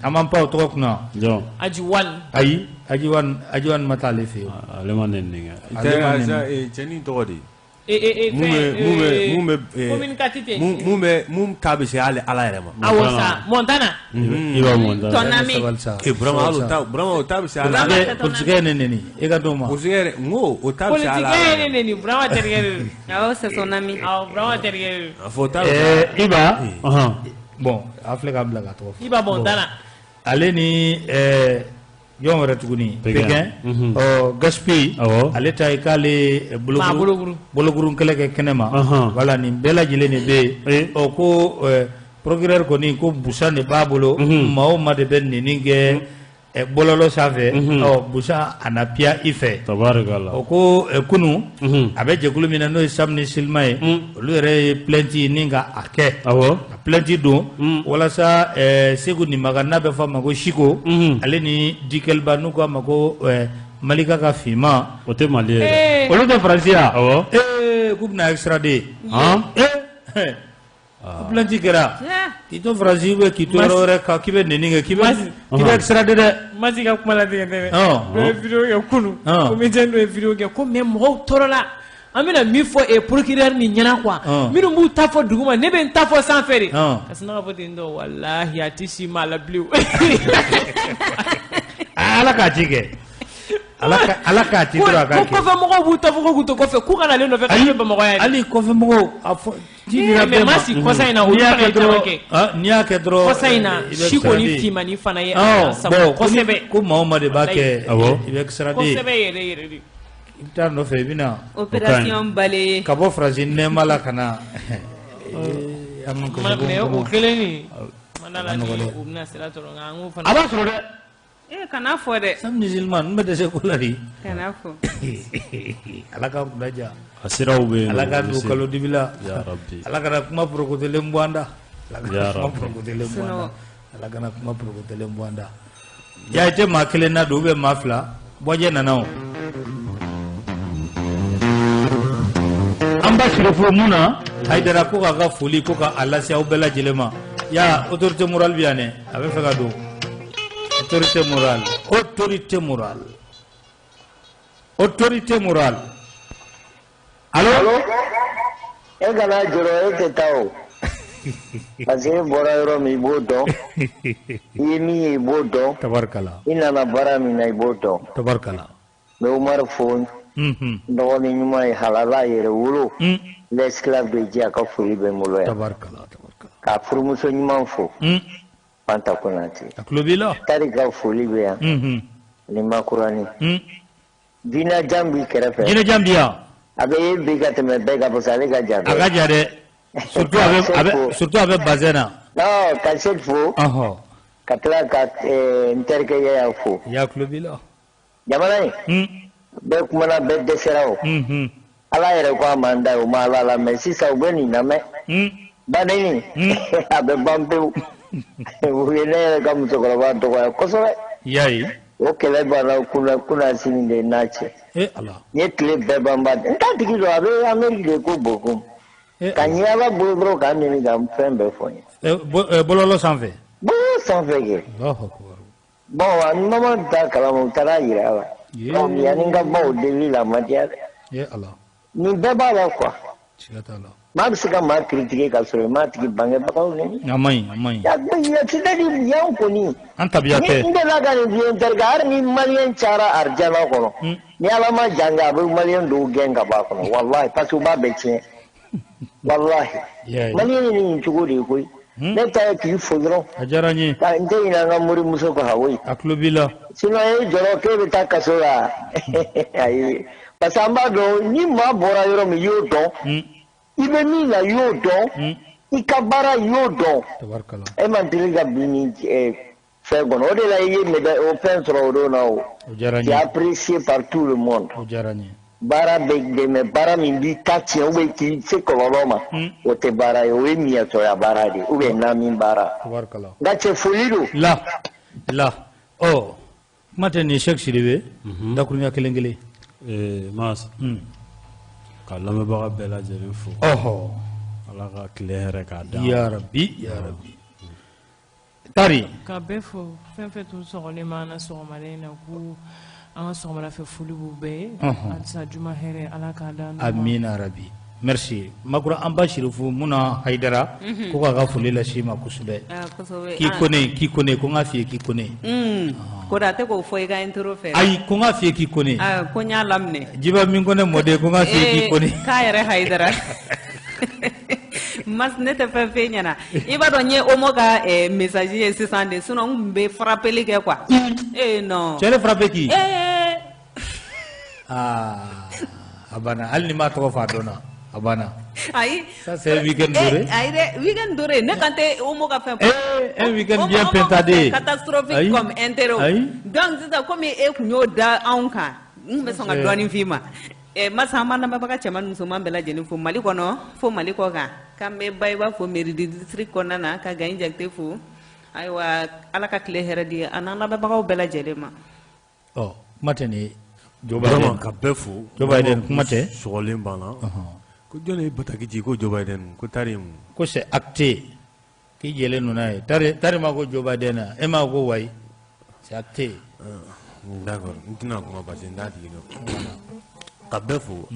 An b'an pan o tɔgɔ kunna. Jɔn. Ajiwan. Ayi Ajiwan Ajiwan ma taa ale fɛ yen. Ale ma nɛni kɛ. Ale ma Tɛ nɛni. cɛnin tɔgɔ de ye. Eh, eh, eh, Mun bɛ mun bɛ mun bɛ Commune 4 tɛ. mun bɛ mun ta bɛ se hali Ala yɛrɛ ma. Awɔ sa Montana. I b'a mɔn Ton ami. Sabali sa. Eh Burama hali o ta Burama o ta bɛ se hali Ala Polisikɛ polisikɛ ye ne nɛni e ka d'o ma. Polisikɛ yɛrɛ n ko o ta bɛ se hali Ala Politique ye yɛrɛ ne nɛni Burama terikɛ de don. Awɔ c'est son ami. Awɔ Burama terikɛ de don. ma. A fɔ o ta bɛ se Ɛɛ Iba. Ɔhɔn. Bon a filɛ k'a bila ka tɔgɔ fɔ. Iba Montana. Ale ni ɛɛ jɔn wɛrɛ tuguni. Pékin. Pékin. Mhm. Ɔ Gaspi. Awɔ. Ale ta ye k'ale Maa bolokuru. bolokuru kɛlɛ kɛ kɛnɛ ma. Ɔhɔn. Voilà nin bɛɛ lajɛlen de bɛ yen. Eh. Ɔ ko procureur kɔni ko busan de b'a bolo. Maa o maa de bɛ nɛni kɛ bɔlɔlɔ sanfɛ. Ɔ busan a na piya i fɛ. Tabarikala. O ko kunun Mhm. a bɛ jɛkulu min na n'o ye Sam ni Silima ye olu yɛrɛ ye plainte ni ka a kɛ Awɔ. ka plainte don walasa Segu Nimaga n'a bɛ fɔ a ma ko Siko ale ni Dikɛliba n'u k'a ma ko Malika ka finman O tɛ Mali ye dɛ. olu tɛ Faransi yan Awɔ. ee k'u bɛna extrader Han. ee plainte kɛra k'i to Faransi ou bien k'i to yɔrɔ wɛrɛ kan k'i bɛ nɛni kɛ k'i bɛ extrader dɛ Masi ka kuma latigɛ tɛ dɛ. Ɔn. Dɔ ye vidéo kɛ kunun. Ɔn. Comédien dɔ ye vidéo kɛ ko mais mɔgɔw tɔɔrɔla. An bɛna min fɔ procureur nin ɲɛna quoi. Ɔn. Minnu b'u ta fɔ duguma ne bɛ n ta fɔ sanfɛ de. Ɔn. Ka sina ka fɔ ten tɔ walahi a tɛ si maa la bilen. Ala k'a ci kɛ Ala k'a ci dɔrɔn a k'a Ko kɛ kɔfɛ mɔgɔw b'u ta fɔ ko k'u to kɔfɛ k'u ka na ale nɔfɛ k'ale bɛ Bamakɔ yan de. Hali kɔfɛ mɔgɔw a fɔ ci dira Mais bɛɛ ma. Masi kɔsa in na N'i olu y'a fana kɛ ye caman dɔrɔn kɛ. ah, n'i y'a kɛ dɔrɔn Kɔsa in na i bɛ Siko ni extrader. Finmani fana ye Ɔn, a sago bon, ko ni- kosɛbɛ. ko maa o maa de b'a kɛ Awɔ. i bɛ extrader. Kosɛbɛ yɛrɛ yɛrɛ de. I bɛ taa nɔfɛ i bɛ na Opération balayé. ka bɔ Faransi nɛɛma la ka na an ka Mais o kelen nin ma da la ni nɔgɔn dɛ. u bɛna sira sɔrɔ nka an k'o A fana. b'a sɔrɔ dɛ. Eh kana fɔ dɛ. Sam Musulman n bɛ dɛsɛ ko la de. Kana fɔ. Ala k'an kunna diya. A siraw bɛ yen. Ala k'an u bɛ don se. kalo dibi la. Ya Rabbi. Ala kana kuma porokotolen bɔ an da. Ala kana Ya kuma Rabbi. porokotolen bɔ an da. Sinon- Ala kana kuma porokotolen bɔ an da. Ya i tɛ maa kelen na don ou bien maa fila bɔjɛ nana o. An ba sirifo mun na Hayidara ko k'a ka foli ko k'a lase aw bɛɛ lajɛlen ma. Ya autorité morale bɛ yan dɛ a bɛ fɛ ka don. Autorité morale autorité morale autorité morale. Allo. E kana jɔrɔ e tɛ taa o parce que e bɔra yɔrɔ min i b'o dɔn i ye min ye i b'o dɔn Tabarikala i nana baara min na i b'o dɔn tabarikala. n bɛ Umaru fo n dɔgɔnin ɲuman ye halala yɛrɛ wolo l'esclave de Dieu a ka foli bɛ n bolo yan Tabarikala tabarikala. k'a furumuso ɲuman fo Fanta Konate A tulo b'i la. Tari ka foli bɛ yan ni makurani Jinɛ jan b'i kɛrɛfɛ Jinɛjan bi yan. a bɛ ye bi ka tɛmɛ bɛɛ kan parce que ale ka jan A ka jan dɛ. Surtout a bɛ surtout a bɛ bazɛn na. Non ka Sedi fo Ɔhɔ. ka tila ka n terikɛ Yaya fo Ya tulo b'i la. jamana in bɛɛ kumana bɛɛ dɛsɛra o Ala yɛrɛ ko a man da ye o ma Ala lamɛn sisan u bɛ nin lamɛn badenni a bɛ ban pewu u ye ne yɛrɛ ka musokɔrɔba dɔgɔya kosɛbɛ I y'a ye. o kɛlɛ banna kunna kunna sini de n'a cɛ E Ala. n ye tile bɛɛ banba n t'a tigi dɔn a bɛ Amérique de ko Bokum ka ɲɛ Ala bolo dɔrɔn k'a ɲini ka fɛn bɛɛ fɔ n ye Bɔlɔlɔ sanfɛ. bɔlɔlɔ sanfɛ kɛ Alahu akibaru. bon a ni mama t'a kalama u taara yira a la Donc yanni n ka bɔ o delili la a ma diya dɛ. Ye Ala. Nin bɛɛ b'a la quoi. Siga t'a la. Maa bɛ se ka maa critiquer ka sɔrɔ i m'a tigi bangebagaw nɛni. A man ɲi, a man ɲi. Ya c'est-à-dire yan kɔni. An tabiya Ni tɛ. n delila ka nin f'i ye n terikɛ, hali ni maliyɛn cayara arijana kɔnɔ, ni Ala ma jan kɛ, a bɛ maliyɛn dɔw gɛn ka bɔ a kɔnɔ walahi, parce que u b'a bɛɛ tiɲɛ walahi. Y'a ye. Maliyɛn ye nin cogo de ye koyi. Ne ta ye k'i fo dɔrɔn. A diyara n ye. Ka n tɛ ɲinɛ an ka morimuso kɔ hawoyi. A tulo b'i la. Sinon e jɔrɔ k'e bɛ taa kaso la, ayi, parce que an b'a dɔn ni maa bɔra yɔrɔ min, i y'o dɔn, i bɛ min na, i y'o dɔn, i ka baara, i y'o dɔn. Tabarikala. E man deli ka bin nin fɛn kɔnɔ, o de la i ye médaille o fɛn sɔrɔ o don na o. O diyara n Tu es ye. apprécié par tout le monde. O diyara n ye. Baara bɛ dɛmɛ, baara min b'i ta tiɲɛ ou bien k'i se kɔlɔlɔ ma, o tɛ baara ye, o ye miɲɛtɔya baara de ye ou bien nami baara. Tabarikala. Nka cɛ foli don. La la, ɔ, kuma tɛ nin Cheick Sidibe, dakuruɲa kelen kelen. Mas, ka lamɛnbaga bɛɛ lajɛlen fo. Ala ka tile hɛrɛ k'a d'an ma. Ya rabi, ya rabi. Tari. Ka bɛɛ fo, fɛn fɛn tun sɔgɔlen b'an na sɔgɔmada in na, ko an ka sɔgɔmada fɛ foli b'u bɛɛ ye. Halisa juma hɛrɛ, Ala k'a d'an ma. Amina rabi. Merci. Makura, an ba Sirifu Muna Hayidara, ko k'a ka foli lase i ma kosɛbɛ. Ah, kosɛbɛ. K'i kone, k'i kone, ko n k'a f'i ye k'i kone. Ko da a tɛ k'o fɔ i ka intro fɛ. Ayi, ko n k'a f'i ye k'i kone. Ah, ko n y'a laminɛ. Jiba min ko ne mɔden, ko n k'a f'i ye k'i kone. K'a yɛrɛ Hayidara. Mas, ne tɛ fɛn f'e ɲɛna. I b'a dɔn n ye Omo ka message ye sisan de, sinon n tun bɛ frappeli kɛ quoi. Eh non. Cɛ ne frappé k'i? Eh. Aa, a banna, hali ni m'a tɔgɔ fɔ a dɔnna, a banna. Ayi. Ça c'est un week-end doré. Ayi dɛ, week-end doré, ne kan tɛ Omo ka fɛn. Eh, un week-end Omo- bien Omo ka pintadé. fɛn catastrophique Ayi. comme intérêt. Ayi. Donc sisan komi e kun y'o da anw kan, n kun bɛ sɔn ka dɔɔnin f'i ma. Masa, an b'an lamɛnbaga cɛman ni musoman bɛɛ lajɛlen fo Mali kɔnɔ, fo Mali kɔ kan. K'an bɛ Bayiba fo mairie de district kɔnɔna na, ka Gayi Jakite fo. Ayiwa, Ala ka tile hɛrɛ di an n'an lamɛnbagaw bɛɛ lajɛlen ma. Ɔ, kuma tɛ nin ye. Joe Vraiment, Biden. ka bɛɛ fo. Joe Biden, kuma tɛ. Sɔgɔlen banna. Ko jɔn ye bataki ci ko Joe Biden ko tari ye mun? Ko c'est acté. K'i jɛlen don n'a ye. Tari tari ma ko Joe Biden na, e ma ko wayi. C'est acté. D'accord, n tɛna kuma parce que n t'a tigi dɔn. Ka bɛɛ fo.